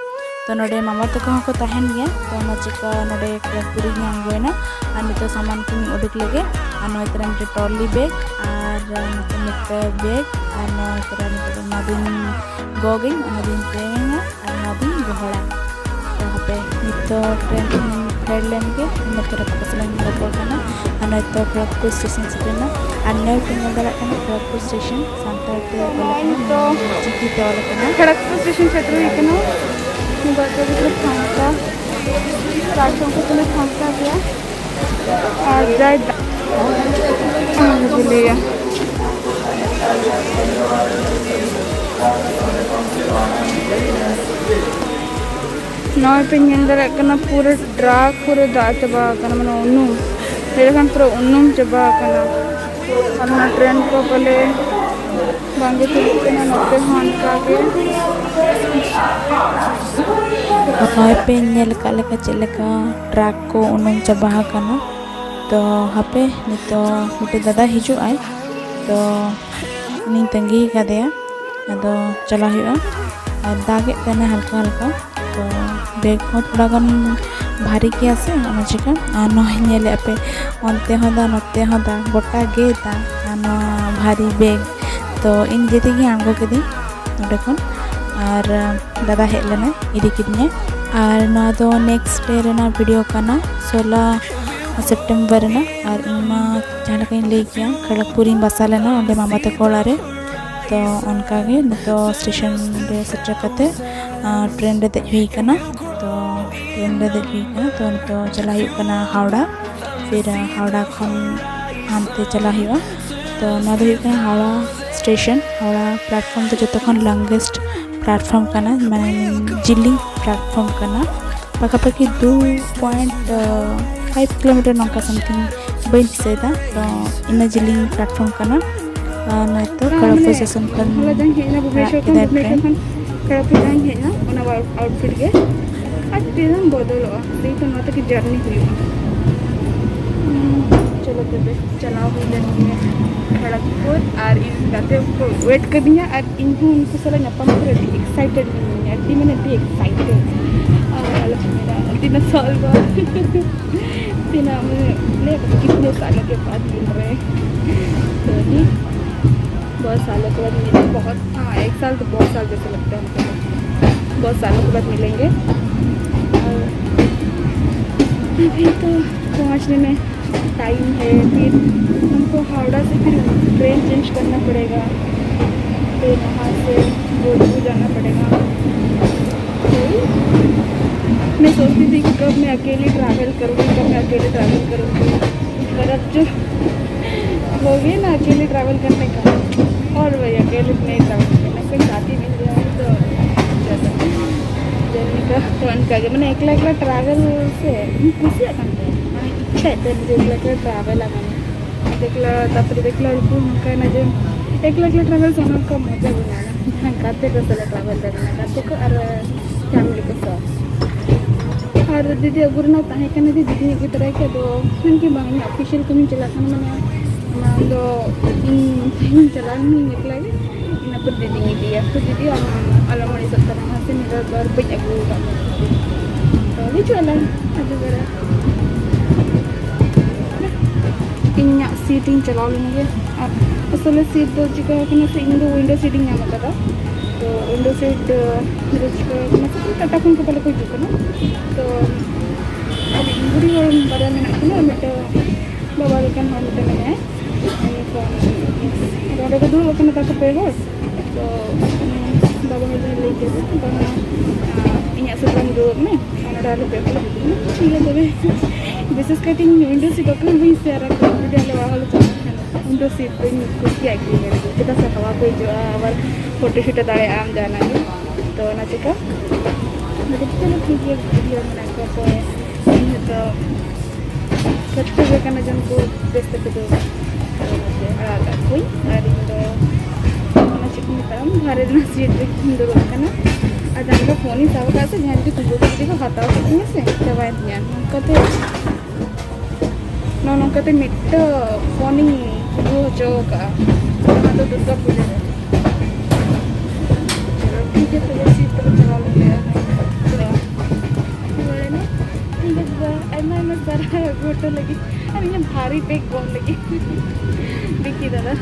ᱛᱚ ᱱᱚᱰᱮ ᱢᱟᱢᱟ ᱛᱟᱠᱚ ᱦᱚᱸᱠᱚ ᱛᱟᱦᱮᱱ ᱜᱮᱭᱟ, ᱛᱚ ᱚᱱᱟ ᱪᱤᱠᱟᱹ ᱱᱚᱰᱮ ᱠᱷᱚᱲᱚᱜᱽᱯᱩᱨ ᱨᱤᱧ ᱟᱬᱜᱚᱭᱮᱱᱟ᱾ ᱟᱨ ᱱᱤᱛᱚᱜ ᱥᱟᱢᱟᱱ ᱠᱚᱧ ᱩᱰᱩᱠ ᱞᱮᱜᱮ, ᱟᱨ ᱱᱚᱜᱼᱚᱭ ᱛᱟᱨᱟ ᱢᱤᱫᱴᱮᱱ ᱴᱨᱚᱞᱤ ᱵᱮᱜᱽ ᱟᱨ ᱱᱤᱛᱚᱜ ᱱᱤᱛᱚᱜ ᱵᱮᱜᱽ ᱟᱨ ᱱᱚᱣᱟ ᱠᱚᱨᱮ ᱱᱤᱛᱚᱜ ᱫᱚ ᱱᱚᱣᱟ ᱫᱚᱧ ᱜᱚᱜᱟᱹᱧ, ᱚᱱᱟ ᱫᱚᱧ ᱛᱮᱧᱟ ᱟᱨ ᱱᱚᱣᱟ ᱫᱚᱧ ᱜᱚᱦᱚᱲᱟ᱾ ᱛᱚ ᱦᱟᱯᱮ ᱱᱤᱛᱚᱜ ᱴᱨᱮᱱ ᱠᱷᱚᱱᱤᱧ ᱯᱷᱮᱰ ᱞᱮᱱ ᱜᱮ, ᱤᱱᱟᱹ ᱯᱚᱨᱮ ᱟᱯᱮ ᱥᱟᱞᱟᱜ ᱤᱧ ᱨᱚᱯᱚᱲ ᱠᱟᱱᱟ᱾ ᱟᱨ ᱱᱤᱛᱚᱜ ᱠᱷᱚᱲᱚᱜᱽᱯᱩᱨ ᱥᱴᱮᱥᱚᱱ ᱥᱮᱴᱮᱨ ᱮᱱᱟ᱾ ᱟᱨ ᱱᱤᱭᱟᱹ ᱯᱮ ᱧᱮᱞ ᱫᱟᱲᱮᱭᱟᱜ ᱠᱟᱱᱟ ᱠᱷᱚᱲᱚᱜᱽᱯᱩᱨ ᱥᱴᱮᱥᱚᱱ, ᱥᱟᱱᱛᱟᱲ ᱛᱮ ᱚᱞ ᱟᱠᱟᱱᱟ, ᱪᱤᱠᱤ ᱛᱮ ᱚᱞ ᱟᱠᱟᱱᱟ᱾ ᱠᱷᱚᱲᱚᱜᱽᱯᱩᱨ ᱥᱴᱮᱥᱚᱱ ᱥᱮᱴᱮᱨ ᱦᱩᱭ ᱠᱟᱱᱟ᱾ ᱱᱤᱛᱚᱜ ᱫᱚ ᱯᱩᱨᱟᱹ ᱯᱷᱟᱸᱠᱟ, ᱯᱞᱟᱴᱯᱷᱚᱨᱢ ᱠᱚ ᱛᱤᱱᱟᱹᱜ ᱯᱷᱟᱸᱠᱟ ᱜᱮᱭᱟ᱾ ᱟᱨ ᱡᱟᱭ ᱫᱟ-, ᱚᱱᱟ ᱜᱮ ᱞᱟᱹᱭᱟ᱾ ᱱᱚᱜᱼᱚᱭ ᱯᱮ ᱧᱮᱞ ᱫᱟᱲᱮᱭᱟᱜ ᱠᱟᱱᱟ, ᱯᱩᱨᱟᱹ ᱴᱨᱟᱠ ᱯᱩᱨᱟᱹ ᱫᱟᱜ ᱪᱟᱵᱟ ᱟᱠᱟᱱᱟ, ᱢᱟᱱᱮ ᱩᱱᱩᱢ, ᱞᱟᱹᱭ ᱞᱮᱠᱷᱟᱱ ᱯᱩᱨᱟᱹ ᱩᱱᱩᱢ ᱪᱟᱵᱟ ᱟᱠᱟᱱᱟ᱾ ᱟᱨ ᱚᱱᱟ ᱴᱨᱮᱱ ᱠᱚ ᱯᱟᱞᱮ ᱵᱟᱝ ᱜᱮ ᱪᱟᱹᱞᱩᱜ ᱠᱟᱱᱟ, ᱱᱚᱛᱮ ᱦᱚᱸ ᱚᱱᱠᱟ ᱜᱮ᱾ ᱱᱚᱜᱼᱚᱭ ᱯᱮ ᱧᱮᱞ ᱟᱠᱟᱫ ᱞᱮᱠᱟ ᱪᱮᱫ ᱞᱮᱠᱟ ᱴᱨᱟᱠ ᱠᱚ ᱩᱱᱩᱢ ᱪᱟᱵᱟ ᱟᱠᱟᱱᱟ᱾ ᱛᱚ ᱦᱟᱯᱮ, ᱱᱤᱛᱚᱜ ᱢᱤᱫᱴᱮᱡ ᱫᱟᱫᱟ ᱦᱤᱡᱩᱜ ᱟᱭ, ᱛᱚ ᱩᱱᱤᱧ ᱛᱟᱺᱜᱤ ᱟᱠᱟᱫᱮᱭᱟ᱾ ᱟᱫᱚ ᱪᱟᱞᱟᱜ ᱦᱩᱭᱩᱜᱼᱟ᱾ ᱟᱨ ᱫᱟᱜᱮᱫ ᱛᱟᱦᱮᱱᱟ ᱦᱟᱞᱠᱟ ᱦᱟᱞᱠᱟ, ᱛᱚ ᱵᱮᱜᱽ ᱦᱚᱸ ᱛᱷᱚᱲᱟ ᱜᱟᱱ ᱵᱷᱟᱨᱤ ᱜᱮᱭᱟ ᱥᱮ, ᱚᱱᱟ ᱪᱤᱠᱟᱹ᱾ ᱟᱨ ᱱᱚᱜᱼᱚᱭ ᱧᱮᱞᱮᱫᱼᱟ ᱯᱮ, ᱚᱱᱛᱮ ᱦᱚᱸ ᱫᱟᱜ, ᱱᱚᱛᱮ ᱦᱚᱸ ᱫᱟᱜ, ᱜᱚᱴᱟ ᱜᱮ ᱫᱟᱜ᱾ ᱟᱨ ᱱᱚᱣᱟ ᱵᱷᱟᱨᱤ ᱵᱮᱜᱽ, ᱛᱚ ᱤᱧ ᱫᱤᱫᱤ ᱜᱮ ᱟᱬᱜᱚ ᱠᱤᱫᱤᱧ ᱱᱚᱸᱰᱮ ᱠᱷᱚᱱ᱾ ᱟᱨ ᱫᱟᱫᱟ ᱦᱮᱡ ᱞᱮᱱᱟᱭ, ᱤᱫᱤ ᱠᱤᱫᱤᱧᱟᱭ᱾ ᱟᱨ ᱱᱚᱣᱟ ᱫᱚ ᱱᱮᱠᱥᱴ ᱰᱮ ᱨᱮᱱᱟᱜ ᱵᱷᱤᱰᱤᱭᱳ ᱠᱟᱱᱟ, ᱥᱳᱞᱟ ᱥᱮᱯᱴᱮᱢᱵᱚᱨ ᱨᱮᱱᱟᱜ᱾ ᱟᱨ ᱤᱧ ᱢᱟ ᱡᱟᱦᱟᱸ ᱞᱮᱠᱟᱧ ᱞᱟᱹᱭ ᱠᱮᱭᱟ, ᱠᱷᱚᱲᱚᱜᱽᱯᱩᱨᱤᱧ ᱵᱟᱥᱟ ᱞᱮᱱᱟ, ᱚᱸᱰᱮ ᱢᱟᱢᱟ ᱛᱟᱠᱚ ᱚᱲᱟᱜ ᱨᱮ᱾ ᱛᱚ ᱚᱱᱠᱟ ᱜᱮ ᱱᱤᱛᱚᱜ ᱥᱴᱮᱥᱚᱱ ᱨᱮ ᱥᱮᱴᱮᱨ ᱠᱟᱛᱮ, ᱟᱨ ᱴᱨᱮᱱ ᱨᱮ ᱫᱮᱡ ᱦᱩᱭ ᱠᱟᱱᱟ᱾ ᱛᱚ ᱴᱨᱮᱱ ᱨᱮ ᱫᱮᱡ ᱦᱩᱭ ᱠᱟᱱᱟ᱾ ᱛᱚ ᱱᱤᱛᱚᱜ ᱪᱟᱞᱟᱜ ᱦᱩᱭᱩᱜ ᱠᱟᱱᱟ ᱦᱟᱣᱲᱟ᱾ ᱯᱷᱤᱨ ᱦᱟᱣᱲᱟ ᱠᱷᱚᱱ ᱦᱟᱱᱛᱮ ᱪᱟᱞᱟᱜ ᱦᱩᱭᱩᱜᱼᱟ᱾ ᱛᱚ ᱱᱚᱣᱟ ᱫᱚ ᱦᱩᱭᱩᱜ ᱠᱟᱱᱟ ᱦᱟᱣᱲᱟ ᱥᱴᱮᱥᱚᱱ᱾ ᱦᱟᱣᱲᱟ ᱯᱞᱟᱴᱯᱷᱚᱨᱢ ᱫᱚ ᱡᱚᱛᱚ ᱠᱷᱚᱱ ᱞᱚᱝᱜᱮᱥᱴ ᱯᱞᱟᱴᱯᱷᱚᱨᱢ ᱠᱟᱱᱟ, ᱢᱟᱱᱮ ᱡᱤᱞᱤᱧ ᱯᱞᱟᱴᱯᱷᱚᱨᱢ ᱠᱟᱱᱟ᱾ ᱯᱟᱠᱟᱯᱟᱠᱤ ᱫᱩ ᱯᱚᱭᱮᱱᱴ ᱯᱷᱟᱭᱤᱵᱷ ᱠᱤᱞᱳᱢᱤᱴᱟᱨ ᱱᱚᱝᱠᱟ ᱥᱟᱢᱛᱷᱤᱝ, ᱵᱟᱹᱧ ᱫᱤᱥᱟᱹᱭᱮᱫᱟ᱾ ᱛᱚ ᱤᱱᱟᱹ ᱡᱤᱞᱤᱧ ᱯᱞᱟᱴᱯᱷᱚᱨᱢ ᱠᱟᱱᱟ᱾ ᱟᱨ ᱱᱤᱛᱚᱜ ᱦᱮᱸ, ᱠᱷᱚᱲᱚᱜᱽᱯᱩᱨ ᱢᱟᱱᱮ, ᱥᱴᱮᱥᱚᱱ ᱠᱷᱚᱱ ᱦᱚᱞᱟ ᱡᱟᱦᱟᱸᱧ ᱦᱮᱡ ᱮᱱᱟ ᱟᱲᱟᱜ ᱵᱷᱩᱵᱽᱱᱮᱥᱚᱨ ᱠᱷᱚᱱ, ᱠᱮᱫᱟᱭ ᱵᱷᱩᱵᱽᱱᱮᱥᱚᱨ ᱴᱨᱮᱱ᱾ ᱠᱷᱚᱱ ᱠᱷᱚᱲᱚᱜᱽᱯᱩᱨ ᱡᱟᱦᱟᱸᱧ ᱦᱮᱡ ᱮᱱᱟ, ᱚᱱᱟ ᱟᱣᱩᱴ-, ᱟᱣᱩᱴᱯᱷᱤᱴ ᱜᱮ᱾ ᱟᱨ ᱛᱤᱱᱟᱹᱜ ᱮᱢ ᱵᱚᱫᱚᱞᱚᱜᱼᱟ? ᱥᱮᱭ ᱛᱚ ᱱᱚᱣᱟ ᱛᱮᱜᱮ ᱡᱟᱨᱱᱤ ᱦᱩᱭᱩᱜᱼᱟ᱾ ᱦᱩᱸ, ᱪᱚᱞᱚ ᱛᱚᱵᱮ, ᱪᱟᱞᱟᱣ ᱦᱩᱭ ᱞᱮᱱ ᱜᱮ ᱠᱷᱚᱲᱚᱜᱽᱯᱩᱨ᱾ ᱟᱨ ᱤᱧ ᱜᱟᱛᱮ ᱠᱚ ᱣᱮᱴ ᱠᱟᱹᱫᱤᱧᱟ, ᱟᱨ ᱤᱧ ᱦᱚᱸ ᱩᱱᱠᱩ ᱥᱟᱞᱟᱜ ᱧᱟᱯᱟᱢ ᱠᱟᱛᱮ ᱟᱹᱰᱤ ᱮᱠᱥᱟᱭᱴᱮᱰ ᱢᱤᱱᱟᱹᱧᱟ, ᱟᱹᱰᱤ, ᱢᱟᱱᱮ, ᱟᱹᱰᱤ ᱮᱠᱥᱟᱭᱴᱮᱰ᱾ ᱟᱨ ᱟᱞᱚᱯᱮ ᱢᱮᱱᱟ, ᱟᱹᱰᱤ ᱱᱟᱥᱟᱣ ᱜᱚ᱾ ᱛᱤᱱᱟᱹᱜ, ᱢᱟᱱᱮ, ᱞᱟᱹᱭ ᱟᱠᱚ ᱠᱤᱛᱱᱮ ᱥᱟᱞ ᱞᱟᱜᱮ ᱯᱟᱸᱪ ᱫᱤᱱ ᱨᱮ᱾ ᱛᱚ, बहुत सालों के बाद मिले, बहुत, हाँ, एक साल तो बहुत साल जैसे लगता है हमको, बहुत सालों के बाद मिलेंगे। और अभी तो पहुँचने में टाइम है, फिर हमको हावड़ा से फिर ट्रेन चेंज करना पड़ेगा, फिर वहाँ से बोलपुर जाना पड़ेगा। तो मैं सोचती थी कि कब मैं अकेली ट्रैवल करूँगी, कब मैं अकेले ट्रैवल करूँगी, पर अब जो हो गई ना अकेले ट्रैवल करने का, और वही अकेले नहीं ट्रैवल करना, कोई साथी मिल जाए तो ज़्यादा जर्नी का तो अनका के मैंने एकला एकला ट्रैवल से खुशी आता है, मैंने इच्छा है तो मुझे एकला एकला ट्रैवल आना। देखला, तापर देखला, उनको उनका ना जो एकला एकला ट्रैवल से उनका मजा बनाना, हाँ, करते को सला ट्रैवल करना, करते को और फैमिली के साथ। ᱟᱨ ᱫᱤᱫᱤ ᱟᱹᱜᱩ ᱨᱮᱱᱟᱜ ᱛᱟᱦᱮᱸ ᱠᱟᱱᱟ ᱡᱮ ᱫᱤᱫᱤᱧ ᱟᱹᱜᱩ ᱛᱚᱨᱟᱭ ᱠᱮᱫ, ᱟᱫᱚ ᱢᱮᱱᱠᱮᱫ ᱵᱟᱝ, ᱤᱧᱟᱹᱜ ᱚᱯᱷᱤᱥᱤᱭᱟᱞ ᱠᱟᱹᱢᱤ ᱪᱟᱞᱟᱜ ᱠᱟᱱᱟ, ᱢᱟᱱᱮ ᱚᱱᱟ ᱫᱚ ᱤᱧ ᱛᱮᱦᱮᱧ ᱪᱟᱞᱟᱣ ᱞᱮᱱᱟᱹᱧ ᱮᱠᱞᱟ ᱜᱮ, ᱤᱱᱟᱹ ᱯᱚᱨ ᱫᱤᱫᱤᱧ ᱤᱫᱤᱭᱟ᱾ ᱛᱚ ᱫᱤᱫᱤ ᱟᱢ ᱟᱞᱚᱢ ᱟᱹᱲᱤᱥᱚᱜ ᱠᱟᱱᱟ, ᱦᱟᱸᱜ ᱥᱮ ᱱᱤᱭᱟᱹ ᱫᱷᱟᱣ ᱫᱚ ᱟᱨ ᱵᱟᱹᱧ ᱟᱹᱜᱩ ᱟᱠᱟᱫ ᱢᱮᱭᱟ᱾ ᱛᱚ ᱦᱤᱡᱩᱜ ᱟᱞᱟᱝ ᱟᱹᱰᱤ ᱵᱮᱲᱟ᱾ ᱤᱧᱟᱹᱜ ᱥᱤᱴ ᱤᱧ ᱪᱟᱞᱟᱣ ᱞᱮᱱ ᱜᱮ᱾ ᱟᱨ ᱟᱥᱚᱞᱮ ᱥᱤᱴ ᱫᱚ ᱪᱤᱠᱟ ᱟᱠᱟᱱᱟ ᱥᱮ, ᱤᱧ ᱫᱚ ᱩᱭᱤᱱᱰᱳ ᱥᱤᱴ ᱤᱧ ᱧᱟᱢ ᱟᱠᱟᱫᱟ᱾ ᱛᱚ ᱩᱭᱤᱱᱰᱳ ᱥᱤᱴ ᱫᱚ ᱪᱤᱠᱟ ᱟᱠᱟᱱᱟ ᱥᱮ, ᱴᱟᱴᱟ ᱠᱷᱚᱱ ᱠᱚ ᱯᱟᱞᱮ ᱠᱚ ᱦᱤᱡᱩᱜ ᱠᱟᱱᱟ᱾ ᱛᱚ ᱟᱨ ᱤᱧ ᱵᱩᱰᱷᱤ ᱦᱚᱲ ᱵᱟᱨᱭᱟ ᱢᱮᱱᱟᱜ ᱠᱤᱱᱟ, ᱢᱤᱫᱴᱟᱝ ᱵᱟᱵᱟ ᱞᱮᱠᱟᱱ ᱦᱚᱲ ᱢᱤᱫᱴᱟᱝ ᱢᱮᱱᱟᱭᱟ᱾ ᱩᱱᱤ ᱠᱷᱚᱱ ᱱᱚᱰᱮ ᱠᱚ ᱫᱩᱲᱩᱵ ᱟᱠᱟᱱᱟ ᱛᱟᱠᱚ ᱯᱮ ᱦᱚᱲ᱾ ᱛᱚ ᱩᱱᱤ ᱵᱟᱵᱟ ᱦᱚᱲ ᱫᱚᱭ ᱞᱟᱹᱭ ᱠᱮᱫᱟ, "ᱵᱟᱝᱟ, ᱟᱨ ᱤᱧᱟᱹᱜ ᱥᱩᱨ ᱨᱮᱢ ᱫᱩᱲᱩᱵ ᱢᱮ, ᱟᱨ ᱱᱚᱰᱮ ᱟᱞᱚ ᱯᱮ ᱫᱩᱲᱩᱵ ᱢᱮ, ᱴᱷᱤᱠ ᱜᱮᱭᱟ ᱛᱚᱵᱮ?" ᱵᱤᱥᱮᱥ ᱠᱟᱭᱛᱮ ᱤᱧ ᱩᱭᱤᱱᱰᱳ ᱥᱤᱴ ᱚᱠᱟ ᱦᱚᱸ ᱵᱟᱹᱧ ᱥᱮᱭᱟᱨ ᱟᱠᱟᱫᱟ, ᱡᱩᱫᱤ ᱟᱞᱮ ᱚᱲᱟᱜ ᱦᱚᱲ ᱞᱮ ᱪᱟᱞᱟᱜ ᱠᱷᱟᱱ ᱩᱭᱤᱱᱰᱳ ᱥᱤᱴ ᱫᱚᱧ ᱠᱩᱥᱤᱭᱟᱜ ᱜᱮᱭᱟ, ᱪᱮᱫᱟᱜ ᱥᱮ ᱦᱟᱣᱟ ᱠᱚ ᱦᱤᱡᱩᱜᱼᱟ, ᱟᱵᱟᱨ ᱯᱷᱳᱴᱳ ᱥᱩᱴ ᱫᱟᱲᱮᱭᱟᱜᱼᱟᱢ ᱡᱟᱦᱟᱱᱟᱜ ᱜᱮ᱾ ᱛᱚ ᱚᱱᱟ ᱪᱤᱠᱟ ᱟᱫᱚ ᱪᱚᱞᱚ ᱴᱷᱤᱠ ᱜᱮᱭᱟ, ᱵᱷᱤᱰᱤᱭᱳ ᱢᱮᱱᱟᱜ ᱠᱚᱣᱟ, ᱛᱚ ᱤᱧ ᱦᱚᱸᱛᱚ ᱠᱟᱹᱴᱤᱡ ᱜᱮ ᱠᱟᱱᱟ ᱡᱚᱱ ᱠᱚ ᱵᱮᱥ ᱛᱮᱠᱚ ᱫᱩᱲᱩᱵ ᱟᱲᱟᱜ ᱠᱟᱜ ᱠᱚᱣᱟᱧ᱾ ᱟᱨ ᱤᱧ ᱫᱚ ᱚᱱᱟ ᱪᱮᱫ ᱠᱚ ᱢᱮᱛᱟᱜᱼᱟ, ᱫᱷᱟᱨᱮ ᱨᱮᱱᱟᱜ ᱥᱤᱴ ᱨᱮᱜᱤᱧ ᱫᱩᱲᱩᱵ ᱟᱠᱟᱱᱟ᱾ ᱟᱨ ᱡᱟᱦᱟᱸ ᱞᱮᱠᱟ ᱯᱷᱳᱱᱤᱧ ᱥᱟᱵ ᱟᱠᱟᱫ ᱥᱮ, ᱡᱟᱦᱟᱸᱭ ᱡᱩᱫᱤ ᱛᱤᱸᱜᱩ ᱠᱟᱛᱮ ᱡᱩᱫᱤ ᱠᱚ ᱦᱟᱛᱟᱣ ᱠᱮᱫ ᱛᱤᱧᱟ ᱥᱮ, ᱪᱟᱵᱟᱭᱮᱱ ᱛᱤᱧᱟ᱾ ᱱᱚᱝᱠᱟᱛᱮ ᱱᱚᱜᱼᱚ ᱱᱚᱝᱠᱟᱛᱮ ᱢᱤᱫᱴᱟᱝ ᱯᱷᱳᱱᱤᱧ ᱛᱤᱸᱜᱩ ᱦᱚᱪᱚ ᱟᱠᱟᱫᱼᱟ᱾ ᱚᱱᱟ ᱫᱚ ᱫᱩᱨᱜᱟ ᱯᱩᱡᱟᱹ ᱨᱮ᱾ ᱪᱚᱞᱚ, ᱴᱷᱤᱠ ᱜᱮᱭᱟ, ᱛᱚᱵᱮ ᱥᱤᱴ ᱛᱮᱵᱚ ᱪᱟᱞᱟᱣ ᱞᱮᱱ ᱜᱮ᱾ ᱛᱚ, ᱨᱩᱣᱟᱹᱲ ᱮᱱᱟ᱾ ᱴᱷᱤᱠ ᱜᱮᱭᱟ, ᱛᱚᱵᱮ ᱟᱭᱢᱟ ᱟᱭᱢᱟ ᱥᱟᱨᱦᱟᱣ ᱟᱹᱜᱩ ᱦᱚᱴᱚ ᱞᱟᱹᱜᱤᱫ᱾ ᱤᱧ ᱵᱷᱟᱨᱤ ᱵᱮᱜᱽ ᱜᱚᱜ ᱞᱟᱹᱜᱤᱫ᱾ ᱵᱤᱠᱤ ᱫᱟᱫᱟ᱾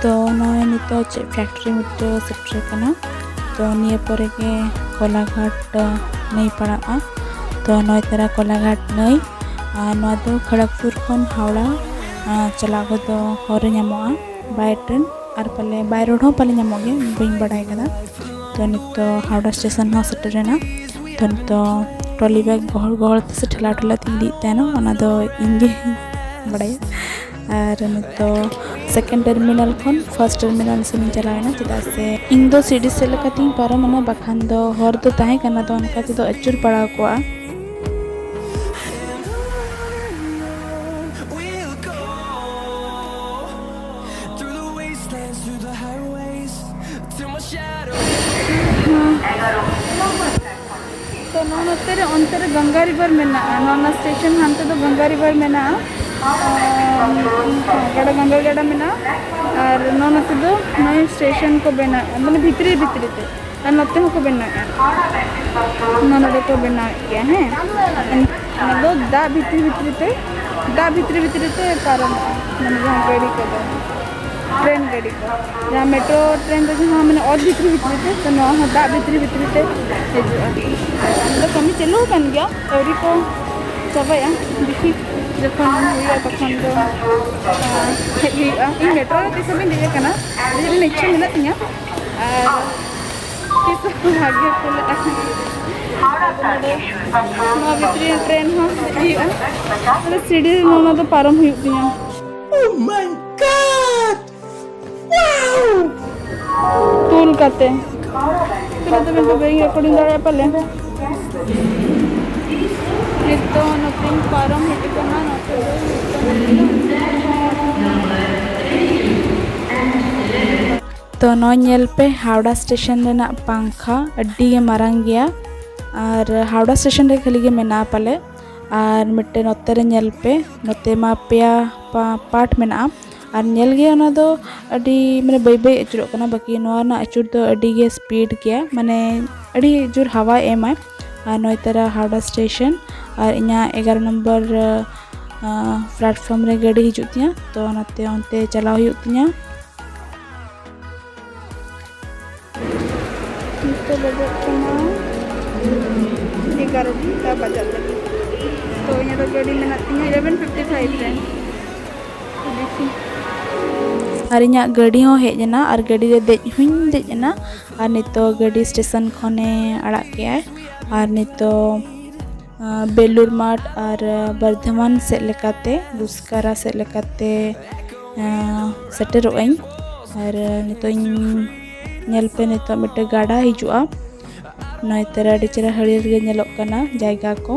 ᱛᱚ ᱱᱚᱜᱼᱚᱭ ᱱᱤᱛᱚᱜ ᱪᱮᱫ factory ᱢᱤᱫᱴᱟᱝ ᱥᱮᱴᱮᱨ ᱠᱟᱱᱟ᱾ ᱛᱚ ᱱᱤᱭᱟᱹ ᱯᱚᱨᱮ ᱜᱮ ᱠᱚᱞᱟᱜᱷᱟᱴ ᱱᱟᱹᱭ ᱯᱟᱲᱟᱜᱼᱟ᱾ ᱛᱚ ᱱᱚᱜᱼᱚᱭ ᱛᱟᱨᱟ ᱠᱚᱞᱟᱜᱷᱟᱴ ᱱᱟᱹᱭ, ᱟᱨ ᱱᱚᱣᱟ ᱫᱚ ᱠᱷᱚᱲᱚᱜᱽᱯᱩᱨ ᱠᱷᱚᱱ ᱦᱟᱣᱲᱟ, ᱟᱨ ᱪᱟᱞᱟᱜ ᱠᱚᱫᱚ ᱦᱚᱨ ᱨᱮ ᱧᱟᱢᱚᱜᱼᱟ, by train, ᱟᱨ ᱯᱟᱞᱮ by road ᱦᱚᱸ ᱯᱟᱞᱮ ᱧᱟᱢᱚᱜ ᱜᱮᱭᱟ, ᱵᱟᱹᱧ ᱵᱟᱲᱟᱭ ᱠᱟᱫᱟ᱾ ᱛᱚ ᱱᱤᱛᱚᱜ ᱦᱟᱣᱲᱟ ᱥᱴᱮᱥᱚᱱ ᱦᱚᱸ ᱥᱮᱴᱮᱨᱮᱱᱟ᱾ ᱛᱚ ᱱᱤᱛᱚᱜ ᱴᱨᱚᱞᱤ ᱵᱮᱜᱽ ᱜᱚᱦᱚᱲ ᱜᱚᱦᱚᱲ ᱛᱮ ᱥᱮ ᱴᱷᱮᱞᱟᱣ ᱴᱷᱮᱞᱟᱣ ᱛᱮᱧ ᱤᱫᱤᱭᱮᱫ ᱛᱟᱦᱮᱱᱟ, ᱚᱱᱟ ᱫᱚ ᱤᱧ ᱜᱮ ᱵᱟᱲᱟᱭᱟ᱾ ᱟᱨ ᱱᱤᱛᱚᱜ second terminal ᱠᱷᱚᱱ first terminal ᱥᱮᱫ ᱤᱧ ᱪᱟᱞᱟᱣᱮᱱᱟ, ᱪᱮᱫᱟᱜ ᱥᱮ ᱤᱧ ᱫᱚ ᱥᱤᱲᱤ ᱥᱮᱫ ᱞᱮᱠᱟᱛᱤᱧ ᱯᱟᱨᱚᱢᱮᱱᱟ, ᱵᱟᱠᱷᱟᱱ ᱫᱚ ᱦᱚᱨ ᱫᱚ ᱛᱟᱦᱮᱸ ᱠᱟᱱᱟ, ᱫᱚ ᱚᱱᱠᱟ ᱛᱮᱫᱚ ᱟᱹᱪᱩᱨ ᱯᱟᱲᱟᱣ ᱠᱚᱜᱼᱟ᱾ ᱛᱚ ᱱᱚᱜᱼᱚ ᱱᱚᱛᱮ ᱨᱮ, ᱚᱱᱛᱮ ᱨᱮ ᱜᱚᱝᱜᱟ river ᱢᱮᱱᱟᱜᱼᱟ, ᱱᱚᱣᱟ ᱥᱴᱮᱥᱚᱱ ᱦᱟᱱᱛᱮ ᱫᱚ ᱜᱚᱝᱜᱟ river ᱢᱮᱱᱟᱜᱼᱟ, ᱟᱨ ᱜᱟᱰᱟ, ᱜᱚᱝᱜᱟ ᱜᱟᱰᱟ ᱢᱮᱱᱟᱜᱼᱟ᱾ ᱟᱨ ᱱᱚᱜᱼᱚ ᱱᱚᱛᱮ ᱫᱚ ᱱᱚᱜᱼᱚᱭ ᱥᱴᱮᱥᱚᱱ ᱠᱚ ᱵᱮᱱᱟᱣᱮᱫᱼᱟ, ᱢᱟᱱᱮ ᱵᱷᱤᱛᱨᱤ ᱵᱷᱤᱛᱨᱤ ᱛᱮ, ᱟᱨ ᱱᱚᱛᱮ ᱦᱚᱸᱠᱚ ᱵᱮᱱᱟᱣᱮᱫᱼᱟ, ᱱᱚᱣᱟ ᱱᱚᱰᱮ ᱠᱚ ᱵᱮᱱᱟᱣᱮᱫ ᱜᱮᱭᱟ᱾ ᱦᱮᱸ, ᱚᱱᱟ ᱫᱚ ᱫᱟᱜ ᱵᱷᱤᱛᱨᱤ ᱵᱷᱤᱛᱨᱤ ᱛᱮ, ᱫᱟᱜ ᱵᱷᱤᱛᱨᱤ ᱵᱷᱤᱛᱨᱤ ᱛᱮ ᱯᱟᱨᱚᱢᱚᱜᱼᱟ, ᱢᱟᱱᱮ ᱡᱟᱦᱟᱸ ᱜᱟᱹᱰᱤ ᱠᱚᱫᱚ, ᱴᱨᱮᱱ ᱜᱟᱹᱰᱤ ᱠᱚ, ᱡᱟᱦᱟᱸ ᱢᱮᱴᱨᱳ ᱴᱨᱮᱱ ᱫᱚ ᱡᱟᱦᱟᱸ ᱢᱟᱱᱮ ᱚᱛ ᱵᱷᱤᱛᱨᱤ ᱵᱷᱤᱛᱨᱤ ᱛᱮ, ᱛᱚ ᱱᱚᱣᱟ ᱦᱚᱸ ᱫᱟᱜ ᱵᱷᱤᱛᱨᱤ ᱵᱷᱤᱛᱨᱤ ᱛᱮ ᱦᱤᱡᱩᱜᱼᱟ᱾ ᱟᱨ ᱚᱱᱟ ᱫᱚ ᱠᱟᱹᱢᱤ ᱪᱟᱹᱞᱩ ᱟᱠᱟᱱ ᱜᱮᱭᱟ, ᱟᱹᱣᱨᱤ ᱠᱚ ᱪᱟᱵᱟᱭᱟ᱾ ᱫᱮᱠᱷᱤ ᱡᱚᱠᱷᱚᱱ ᱦᱩᱭᱩᱜᱼᱟ ᱛᱚᱠᱷᱚᱱ ᱫᱚ, ᱟᱸ, ᱦᱮᱡ ᱦᱩᱭᱩᱜᱼᱟ᱾ ᱤᱧ ᱢᱮᱴᱨᱳ ᱨᱮ ᱛᱤᱥ ᱦᱚᱸ ᱵᱟᱹᱧ ᱫᱮᱡ ᱟᱠᱟᱱᱟ, ᱫᱮᱡ ᱨᱮᱱᱟᱜ ᱤᱪᱪᱷᱟᱹ ᱢᱮᱱᱟᱜ ᱛᱤᱧᱟᱹ, ᱟᱨ ᱛᱤᱥ ᱦᱚᱸ ᱵᱷᱟᱜᱮ ᱠᱩᱞᱟᱹᱜᱼᱟ᱾ ᱱᱚᱣᱟ ᱵᱷᱤᱛᱨᱤ ᱨᱮ ᱴᱨᱮᱱ ᱦᱚᱸ ᱫᱮᱡ ᱦᱩᱭᱩᱜᱼᱟ, ᱢᱟᱱᱮ ᱥᱤᱲᱤ ᱱᱚᱣᱟ ᱫᱚ ᱯᱟᱨᱚᱢ ᱦᱩᱭᱩᱜ ᱛᱤᱧᱟᱹ᱾ Oh my God! Wow! ᱛᱩᱞ ᱠᱟᱛᱮ᱾ ᱛᱤᱱᱟᱹᱜ ᱛᱮ ᱢᱮᱱᱛᱮ ᱵᱟᱹᱧ ᱨᱮᱠᱚᱨᱰᱤᱝ ᱫᱟᱲᱮᱭᱟᱜᱼᱟ ᱯᱟᱞᱮ᱾ ᱱᱤᱛᱚᱜ ᱱᱚᱛᱮᱧ ᱯᱟᱨᱚᱢ ᱦᱮᱡ ᱟᱠᱟᱱᱟ, ᱱᱚᱛᱮ ᱫᱚ ᱦᱩᱭᱩᱜ ᱠᱟᱱᱟ᱾ ᱛᱚ ᱱᱚᱜᱼᱚᱭ ᱧᱮᱞ ᱯᱮ, ᱦᱟᱣᱲᱟ ᱥᱴᱮᱥᱚᱱ ᱨᱮᱱᱟᱜ ᱯᱟᱝᱠᱷᱟ ᱟᱹᱰᱤ ᱜᱮ ᱢᱟᱨᱟᱝ ᱜᱮᱭᱟ᱾ ᱟᱨ ᱦᱟᱣᱲᱟ ᱥᱴᱮᱥᱚᱱ ᱨᱮ ᱠᱷᱟᱹᱞᱤ ᱜᱮ ᱢᱮᱱᱟᱜᱼᱟ ᱯᱟᱞᱮ᱾ ᱟᱨ ᱢᱤᱫᱴᱮᱱ ᱱᱚᱛᱮ ᱨᱮ ᱧᱮᱞ ᱯᱮ, ᱱᱚᱛᱮ ᱢᱟ ᱯᱮᱭᱟ ᱯᱟ-, part ᱢᱮᱱᱟᱜᱼᱟ᱾ ᱟᱨ ᱧᱮᱞ ᱜᱮ ᱚᱱᱟ ᱫᱚ ᱟᱹᱰᱤ, ᱢᱟᱱᱮ, ᱵᱟᱹᱭ ᱵᱟᱹᱭ ᱟᱹᱪᱩᱨᱚᱜ ᱠᱟᱱᱟ, ᱵᱟᱹᱠᱤ ᱱᱚᱣᱟ ᱨᱮᱱᱟᱜ ᱟᱹᱪᱩᱨ ᱫᱚ ᱟᱹᱰᱤ ᱜᱮ speed ᱜᱮᱭᱟ, ᱢᱟᱱᱮ ᱟᱹᱰᱤ ᱡᱳᱨ ᱦᱟᱣᱟᱭ ᱮᱢᱟᱭ᱾ ᱟᱨ ᱱᱚᱭ ᱛᱟᱨᱟ ᱦᱟᱣᱲᱟ ᱥᱴᱮᱥᱚᱱ, ᱟᱨ ᱤᱧᱟᱹᱜ ᱮᱜᱟᱨᱚ ᱱᱚᱢᱵᱚᱨ ᱯᱞᱟᱴᱯᱷᱚᱨᱢ ᱨᱮ ᱜᱟᱹᱰᱤ ᱦᱤᱡᱩᱜ ᱛᱤᱧᱟᱹ, ᱛᱚ ᱚᱱᱟᱛᱮ ᱚᱱᱛᱮ ᱪᱟᱞᱟᱣ ᱦᱩᱭᱩᱜ ᱛᱤᱧᱟᱹ᱾ ᱱᱤᱛᱚᱜ ᱵᱟᱡᱟᱜ ᱠᱟᱱᱟ ᱮᱜᱟᱨᱚ ᱴᱟ ᱵᱟᱡᱟᱜ ᱞᱟᱹᱜᱤᱫ᱾ ᱛᱚ ᱤᱧᱟᱹᱜ ᱫᱚ ᱜᱟᱹᱰᱤ ᱢᱮᱱᱟᱜ ᱛᱤᱧᱟᱹ eleven fifty five ᱨᱮ᱾ ᱟᱨ ᱤᱧᱟᱹᱜ ᱜᱟᱹᱰᱤ ᱦᱚᱸ ᱦᱮᱡ ᱮᱱᱟ ᱟᱨ ᱜᱟᱹᱰᱤ ᱨᱮ ᱫᱮᱡ ᱦᱚᱸᱧ ᱫᱮᱡ ᱮᱱᱟ᱾ ᱟᱨ ᱱᱤᱛᱚᱜ ᱜᱟᱹᱰᱤ ᱥᱴᱮᱥᱚᱱ ᱠᱷᱚᱱᱮ ᱟᱲᱟᱜ ᱠᱮᱜᱼᱟᱭ᱾ ᱟᱨ ᱱᱤᱛᱚᱜ ᱵᱮᱞᱩᱨ ᱢᱟᱴᱷ ᱟᱨ ᱵᱚᱨᱫᱷᱚᱢᱟᱱ ᱥᱮᱫ ᱞᱮᱠᱟᱛᱮ, ᱜᱩᱥᱠᱟᱨᱟ ᱥᱮᱫ ᱞᱮᱠᱟᱛᱮ ᱥᱮᱴᱮᱨᱚᱜ ᱟᱹᱧ᱾ ᱟᱨ ᱱᱤᱛᱚᱜ ᱤᱧ ᱧᱮᱞ ᱯᱮ, ᱱᱤᱛᱚᱜ ᱢᱤᱫᱴᱮᱱ ᱜᱟᱰᱟ ᱦᱤᱡᱩᱜᱼᱟ᱾ ᱱᱚᱭ ᱛᱟᱨᱟ ᱟᱹᱰᱤ ᱪᱮᱦᱨᱟ ᱦᱟᱹᱨᱭᱟᱹᱲ ᱜᱮ ᱧᱮᱞᱚᱜ ᱠᱟᱱᱟ ᱡᱟᱭᱜᱟ ᱠᱚ᱾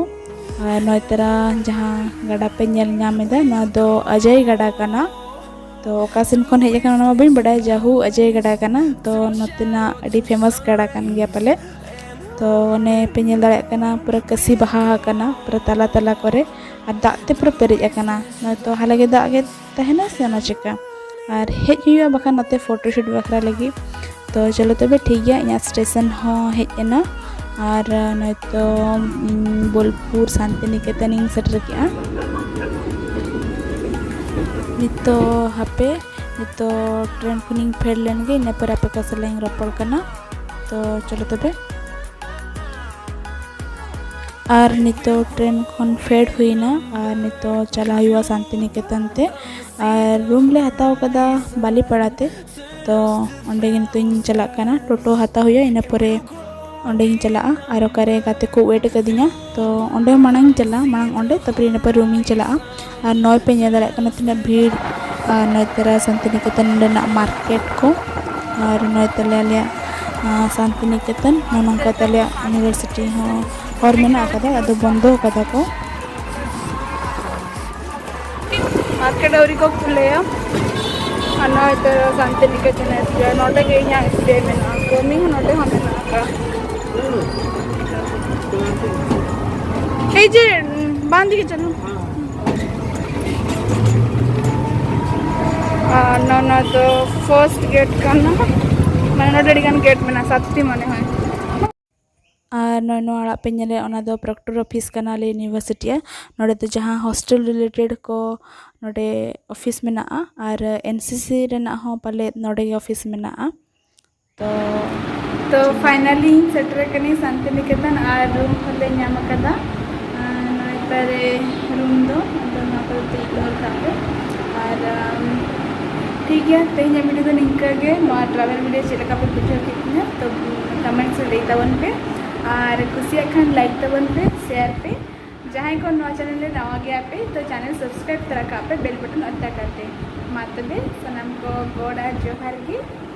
ᱟᱨ ᱱᱚᱭ ᱛᱟᱨᱟ ᱡᱟᱦᱟᱸ ᱜᱟᱰᱟ ᱯᱮ ᱧᱮᱞ ᱧᱟᱢ ᱮᱫᱟ, ᱱᱚᱣᱟ ᱫᱚ ᱟᱡᱟᱭ ᱜᱟᱰᱟ ᱠᱟᱱᱟ᱾ ᱛᱚ ᱚᱠᱟ ᱥᱮᱱ ᱠᱷᱚᱱ ᱦᱮᱡ ᱟᱠᱟᱱᱟ ᱚᱱᱟ ᱢᱟ ᱵᱟᱹᱧ ᱵᱟᱰᱟᱭᱟ, ᱡᱟᱦᱩ ᱟᱡᱟᱭ ᱜᱟᱰᱟ ᱠᱟᱱᱟ᱾ ᱛᱚ ᱱᱚᱛᱮᱱᱟᱜ ᱟᱹᱰᱤ ᱯᱷᱮᱢᱟᱥ ᱜᱟᱰᱟ ᱠᱟᱱ ᱜᱮᱭᱟ ᱯᱟᱞᱮ᱾ ᱛᱚ ᱚᱱᱮ ᱯᱮ ᱧᱮᱞ ᱫᱟᱲᱮᱭᱟᱜ ᱠᱟᱱᱟ, ᱯᱩᱨᱟᱹ ᱠᱟᱹᱥᱤ ᱵᱟᱦᱟ ᱟᱠᱟᱱᱟ ᱯᱩᱨᱟᱹ ᱛᱟᱞᱟ ᱛᱟᱞᱟ ᱠᱚᱨᱮ, ᱟᱨ ᱫᱟᱜ ᱛᱮ ᱯᱩᱨᱟᱹ ᱯᱮᱨᱮᱡ ᱟᱠᱟᱱᱟ᱾ ᱱᱚᱭᱛᱚ ᱦᱟᱞᱮ ᱜᱮ ᱫᱟᱜ ᱜᱮ ᱛᱟᱦᱮᱱᱟ ᱥᱮ ᱚᱱᱟ ᱪᱤᱠᱟ᱾ ᱟᱨ ᱦᱮᱡ ᱦᱩᱭᱩᱜᱼᱟ ᱵᱟᱠᱷᱟᱱ ᱱᱚᱛᱮ ᱯᱷᱳᱴᱳ ᱥᱩᱴ ᱵᱟᱠᱷᱨᱟ ᱞᱟᱹᱜᱤᱫ᱾ ᱛᱚ ᱪᱚᱞᱚ ᱛᱚᱵᱮ ᱴᱷᱤᱠ ᱜᱮᱭᱟ, ᱤᱧᱟᱹᱜ ᱥᱴᱮᱥᱚᱱ ᱦᱚᱸ ᱦᱮᱡ ᱮᱱᱟ᱾ ᱟᱨ ᱱᱚᱭᱛᱚ ᱤᱧ ᱵᱳᱞᱯᱩᱨ ᱥᱟᱱᱛᱤᱱᱤᱠᱮᱛᱚᱱ ᱤᱧ ᱥᱮᱴᱮᱨ ᱠᱮᱜᱼᱟ᱾ ᱱᱤᱛᱚᱜ ᱦᱟᱯᱮ, ᱱᱤᱛᱚᱜ ᱴᱨᱮᱱ ᱠᱷᱚᱱᱤᱧ ᱯᱷᱮᱰ ᱞᱮᱱ ᱜᱮ, ᱤᱱᱟᱹ ᱯᱚᱨᱮ ᱟᱯᱮ ᱠᱚ ᱥᱟᱞᱟᱜ ᱤᱧ ᱨᱚᱯᱚᱲ ᱠᱟᱱᱟ᱾ ᱛᱚ ᱪᱚᱞᱚ ᱛᱚᱵᱮ᱾ ᱟᱨ ᱱᱤᱛᱚᱜ ᱴᱨᱮᱱ ᱠᱷᱚᱱ ᱯᱷᱮᱰ ᱦᱩᱭᱱᱟ ᱟᱨ ᱱᱤᱛᱚᱜ ᱪᱟᱞᱟᱣ ᱦᱩᱭᱩᱜᱼᱟ ᱥᱟᱱᱛᱤᱱᱤᱠᱮᱛᱚᱱ ᱛᱮ᱾ ᱟᱨ ᱨᱩᱢ ᱞᱮ ᱦᱟᱛᱟᱣ ᱠᱟᱫᱟ ᱵᱟᱞᱤᱯᱟᱲᱟ ᱛᱮ, ᱛᱚ ᱚᱸᱰᱮ ᱜᱮ ᱱᱤᱛᱚᱜ ᱤᱧ ᱪᱟᱞᱟᱜ ᱠᱟᱱᱟ᱾ ᱴᱳᱴᱳ ᱦᱟᱛᱟᱣ ᱦᱩᱭᱩᱜᱼᱟ, ᱤᱱᱟᱹ ᱯᱚᱨᱮ ᱚᱸᱰᱮ ᱜᱤᱧ ᱪᱟᱞᱟᱜᱼᱟ᱾ ᱟᱨ ᱚᱠᱟᱨᱮ ᱜᱟᱛᱮ ᱠᱚ ᱣᱮᱴ ᱟᱠᱟᱫᱤᱧᱟ, ᱛᱚ ᱚᱸᱰᱮ ᱦᱚᱸ ᱢᱟᱲᱟᱝ ᱤᱧ ᱪᱟᱞᱟᱜᱼᱟ, ᱢᱟᱲᱟᱝ ᱚᱸᱰᱮ, ᱛᱟᱨᱯᱚᱨᱮ ᱤᱱᱟᱹ ᱯᱚᱨᱮ ᱨᱩᱢ ᱤᱧ ᱪᱟᱞᱟᱜᱼᱟ᱾ ᱟᱨ ᱱᱚᱜᱼᱚᱭ ᱯᱮ ᱧᱮᱞ ᱫᱟᱲᱮᱭᱟᱜ ᱠᱟᱱᱟ ᱛᱤᱱᱟᱹᱜ ᱵᱷᱤᱲ᱾ ᱟᱨ ᱱᱚᱜᱼᱚᱭ ᱛᱟᱨᱟ ᱥᱟᱱᱛᱤᱱᱤᱠᱮᱛᱚᱱ ᱨᱮᱱᱟᱜ ᱢᱟᱨᱠᱮᱴ ᱠᱚ, ᱟᱨ ᱱᱚᱜᱼᱚᱭ ᱛᱟᱞᱮ ᱟᱞᱮᱭᱟᱜ, ᱟᱸ, ᱥᱟᱱᱛᱤᱱᱤᱠᱮᱛᱚᱱ, ᱱᱚᱜᱼᱚ ᱱᱚᱝᱠᱟ ᱛᱟᱞᱮᱭᱟᱜ ᱤᱭᱩᱱᱤᱵᱷᱟᱨᱥᱤᱴᱤ ᱦᱚᱸ ᱦᱚᱨ ᱢᱮᱱᱟᱜ ᱟᱠᱟᱫᱟ, ᱟᱫᱚ ᱵᱚᱱᱫᱚ ᱟᱠᱟᱫᱟ ᱠᱚ᱾ ᱢᱟᱨᱠᱮᱴ ᱟᱹᱣᱨᱤ ᱠᱚ ᱠᱷᱩᱞᱟᱹᱭᱟ᱾ ᱟᱨ ᱱᱚᱜᱼᱚᱭ ᱛᱚ ᱥᱟᱱᱛᱤᱱᱤᱠᱮᱛᱚᱱ ᱮᱥ ᱵᱤ ᱟᱭ, ᱱᱚᱰᱮ ᱜᱮ ᱤᱧᱟᱹᱜ ᱮᱥ ᱵᱤ ᱟᱭ ᱢᱮᱱᱟᱜᱼᱟ᱾ ᱨᱳᱢᱤᱝ ᱦᱚᱸ ᱱᱚᱰᱮ ᱦᱚᱸ ᱢᱮᱱᱟᱜ ᱟᱠᱟᱫᱟ᱾ ᱮᱭ ᱡᱮ, ᱵᱟᱸᱫᱷ ᱜᱮ ᱪᱟᱞᱟᱜ᱾ ᱟᱨ ᱱᱚᱣᱟ, ᱱᱚᱣᱟ ᱫᱚ ᱯᱷᱟᱨᱥᱴ ᱜᱮᱴ ᱠᱟᱱᱟ, ᱢᱟᱱᱮ ᱱᱚᱰᱮ ᱟᱹᱰᱤ ᱜᱟᱱ ᱜᱮᱴ ᱢᱮᱱᱟᱜᱼᱟ, ᱥᱟᱛᱴᱤ ᱢᱚᱱᱮ ᱦᱚᱭ᱾ ᱟᱨ ᱱᱚᱜᱼᱚᱭ ᱱᱚᱣᱟ ᱟᱲᱟᱜ ᱯᱮ ᱧᱮᱞᱮᱫ, ᱚᱱᱟ ᱫᱚ ᱯᱨᱚᱠᱴᱚᱨ ᱚᱯᱷᱤᱥ ᱠᱟᱱᱟ ᱟᱞᱮ ᱤᱭᱩᱱᱤᱵᱷᱟᱨᱥᱤᱴᱤ ᱟᱜ᱾ ᱱᱚᱰᱮ ᱫᱚ ᱡᱟᱦᱟᱸ ᱦᱳᱥᱴᱮᱞ ᱨᱤᱞᱮᱴᱮᱰ ᱠᱚ ᱱᱚᱰᱮ ᱚᱯᱷᱤᱥ ᱢᱮᱱᱟᱜᱼᱟ, ᱟᱨ ᱮᱱ ᱥᱤ ᱥᱤ ᱨᱮᱱᱟᱜ ᱦᱚᱸ ᱯᱟᱞᱮᱫ ᱱᱚᱰᱮ ᱜᱮ ᱚᱯᱷᱤᱥ ᱢᱮᱱᱟᱜᱼᱟ᱾ ᱛᱚ ᱛᱚ ᱯᱷᱟᱭᱱᱟᱞᱤ ᱤᱧ ᱥᱮᱴᱮᱨ ᱟᱠᱟᱱᱟᱹᱧ ᱥᱟᱱᱛᱤᱱᱤᱠᱮᱛᱚᱱ, ᱟᱨ ᱨᱩᱢ ᱦᱚᱸᱞᱮ ᱧᱟᱢ ᱟᱠᱟᱫᱟ᱾ ᱟᱨ ᱱᱚᱜᱼᱚᱭ ᱛᱟᱨᱮ ᱨᱩᱢ ᱫᱚ, ᱟᱫᱚ ᱱᱚᱣᱟ ᱠᱚᱫᱚ ᱤᱜᱱᱳᱨ ᱠᱟᱜ ᱯᱮ᱾ ᱟᱨ ᱟᱢ, ᱴᱷᱤᱠ ᱜᱮᱭᱟ, ᱛᱮᱦᱮᱧᱟᱜ ᱵᱷᱤᱰᱤᱭᱳ ᱫᱚ ᱱᱤᱝᱠᱟᱹ ᱜᱮ᱾ ᱱᱚᱣᱟ ᱴᱨᱟᱵᱷᱮᱞ ᱵᱷᱤᱰᱤᱭᱳ ᱪᱮᱫ ᱞᱮᱠᱟ ᱯᱮ ᱵᱩᱡᱷᱟᱹᱣ ᱠᱮᱫ ᱛᱤᱧᱟ, ᱛᱚ ᱠᱚᱢᱮᱱᱴᱥ ᱨᱮ ᱞᱟᱹᱭ ᱛᱟᱵᱚᱱ ᱯᱮ᱾ ᱟᱨ ᱠᱩᱥᱤᱭᱟᱜ ᱠᱷᱟᱱ ᱞᱟᱭᱤᱠ ᱛᱟᱵᱚᱱ ᱯᱮ, ᱥᱮᱭᱟᱨ ᱯᱮ᱾ ᱡᱟᱦᱟᱸᱭ ᱠᱚ ᱱᱚᱣᱟ ᱪᱮᱱᱮᱞ ᱨᱮ ᱱᱟᱣᱟ ᱜᱮᱭᱟ ᱯᱮ, ᱛᱚ ᱪᱮᱱᱮᱞ ᱥᱟᱵᱥᱠᱨᱟᱭᱤᱵ ᱛᱚᱨᱟ ᱠᱟᱜ ᱯᱮ ᱵᱮᱞ ᱵᱟᱴᱚᱱ ᱚᱛᱟ ᱠᱟᱛᱮ᱾ ᱢᱟ ᱛᱚᱵᱮ ᱥᱟᱱᱟᱢ ᱠᱚ ᱜᱚᱰ ᱟᱨ ᱡᱚᱦᱟᱨ ᱜᱮ᱾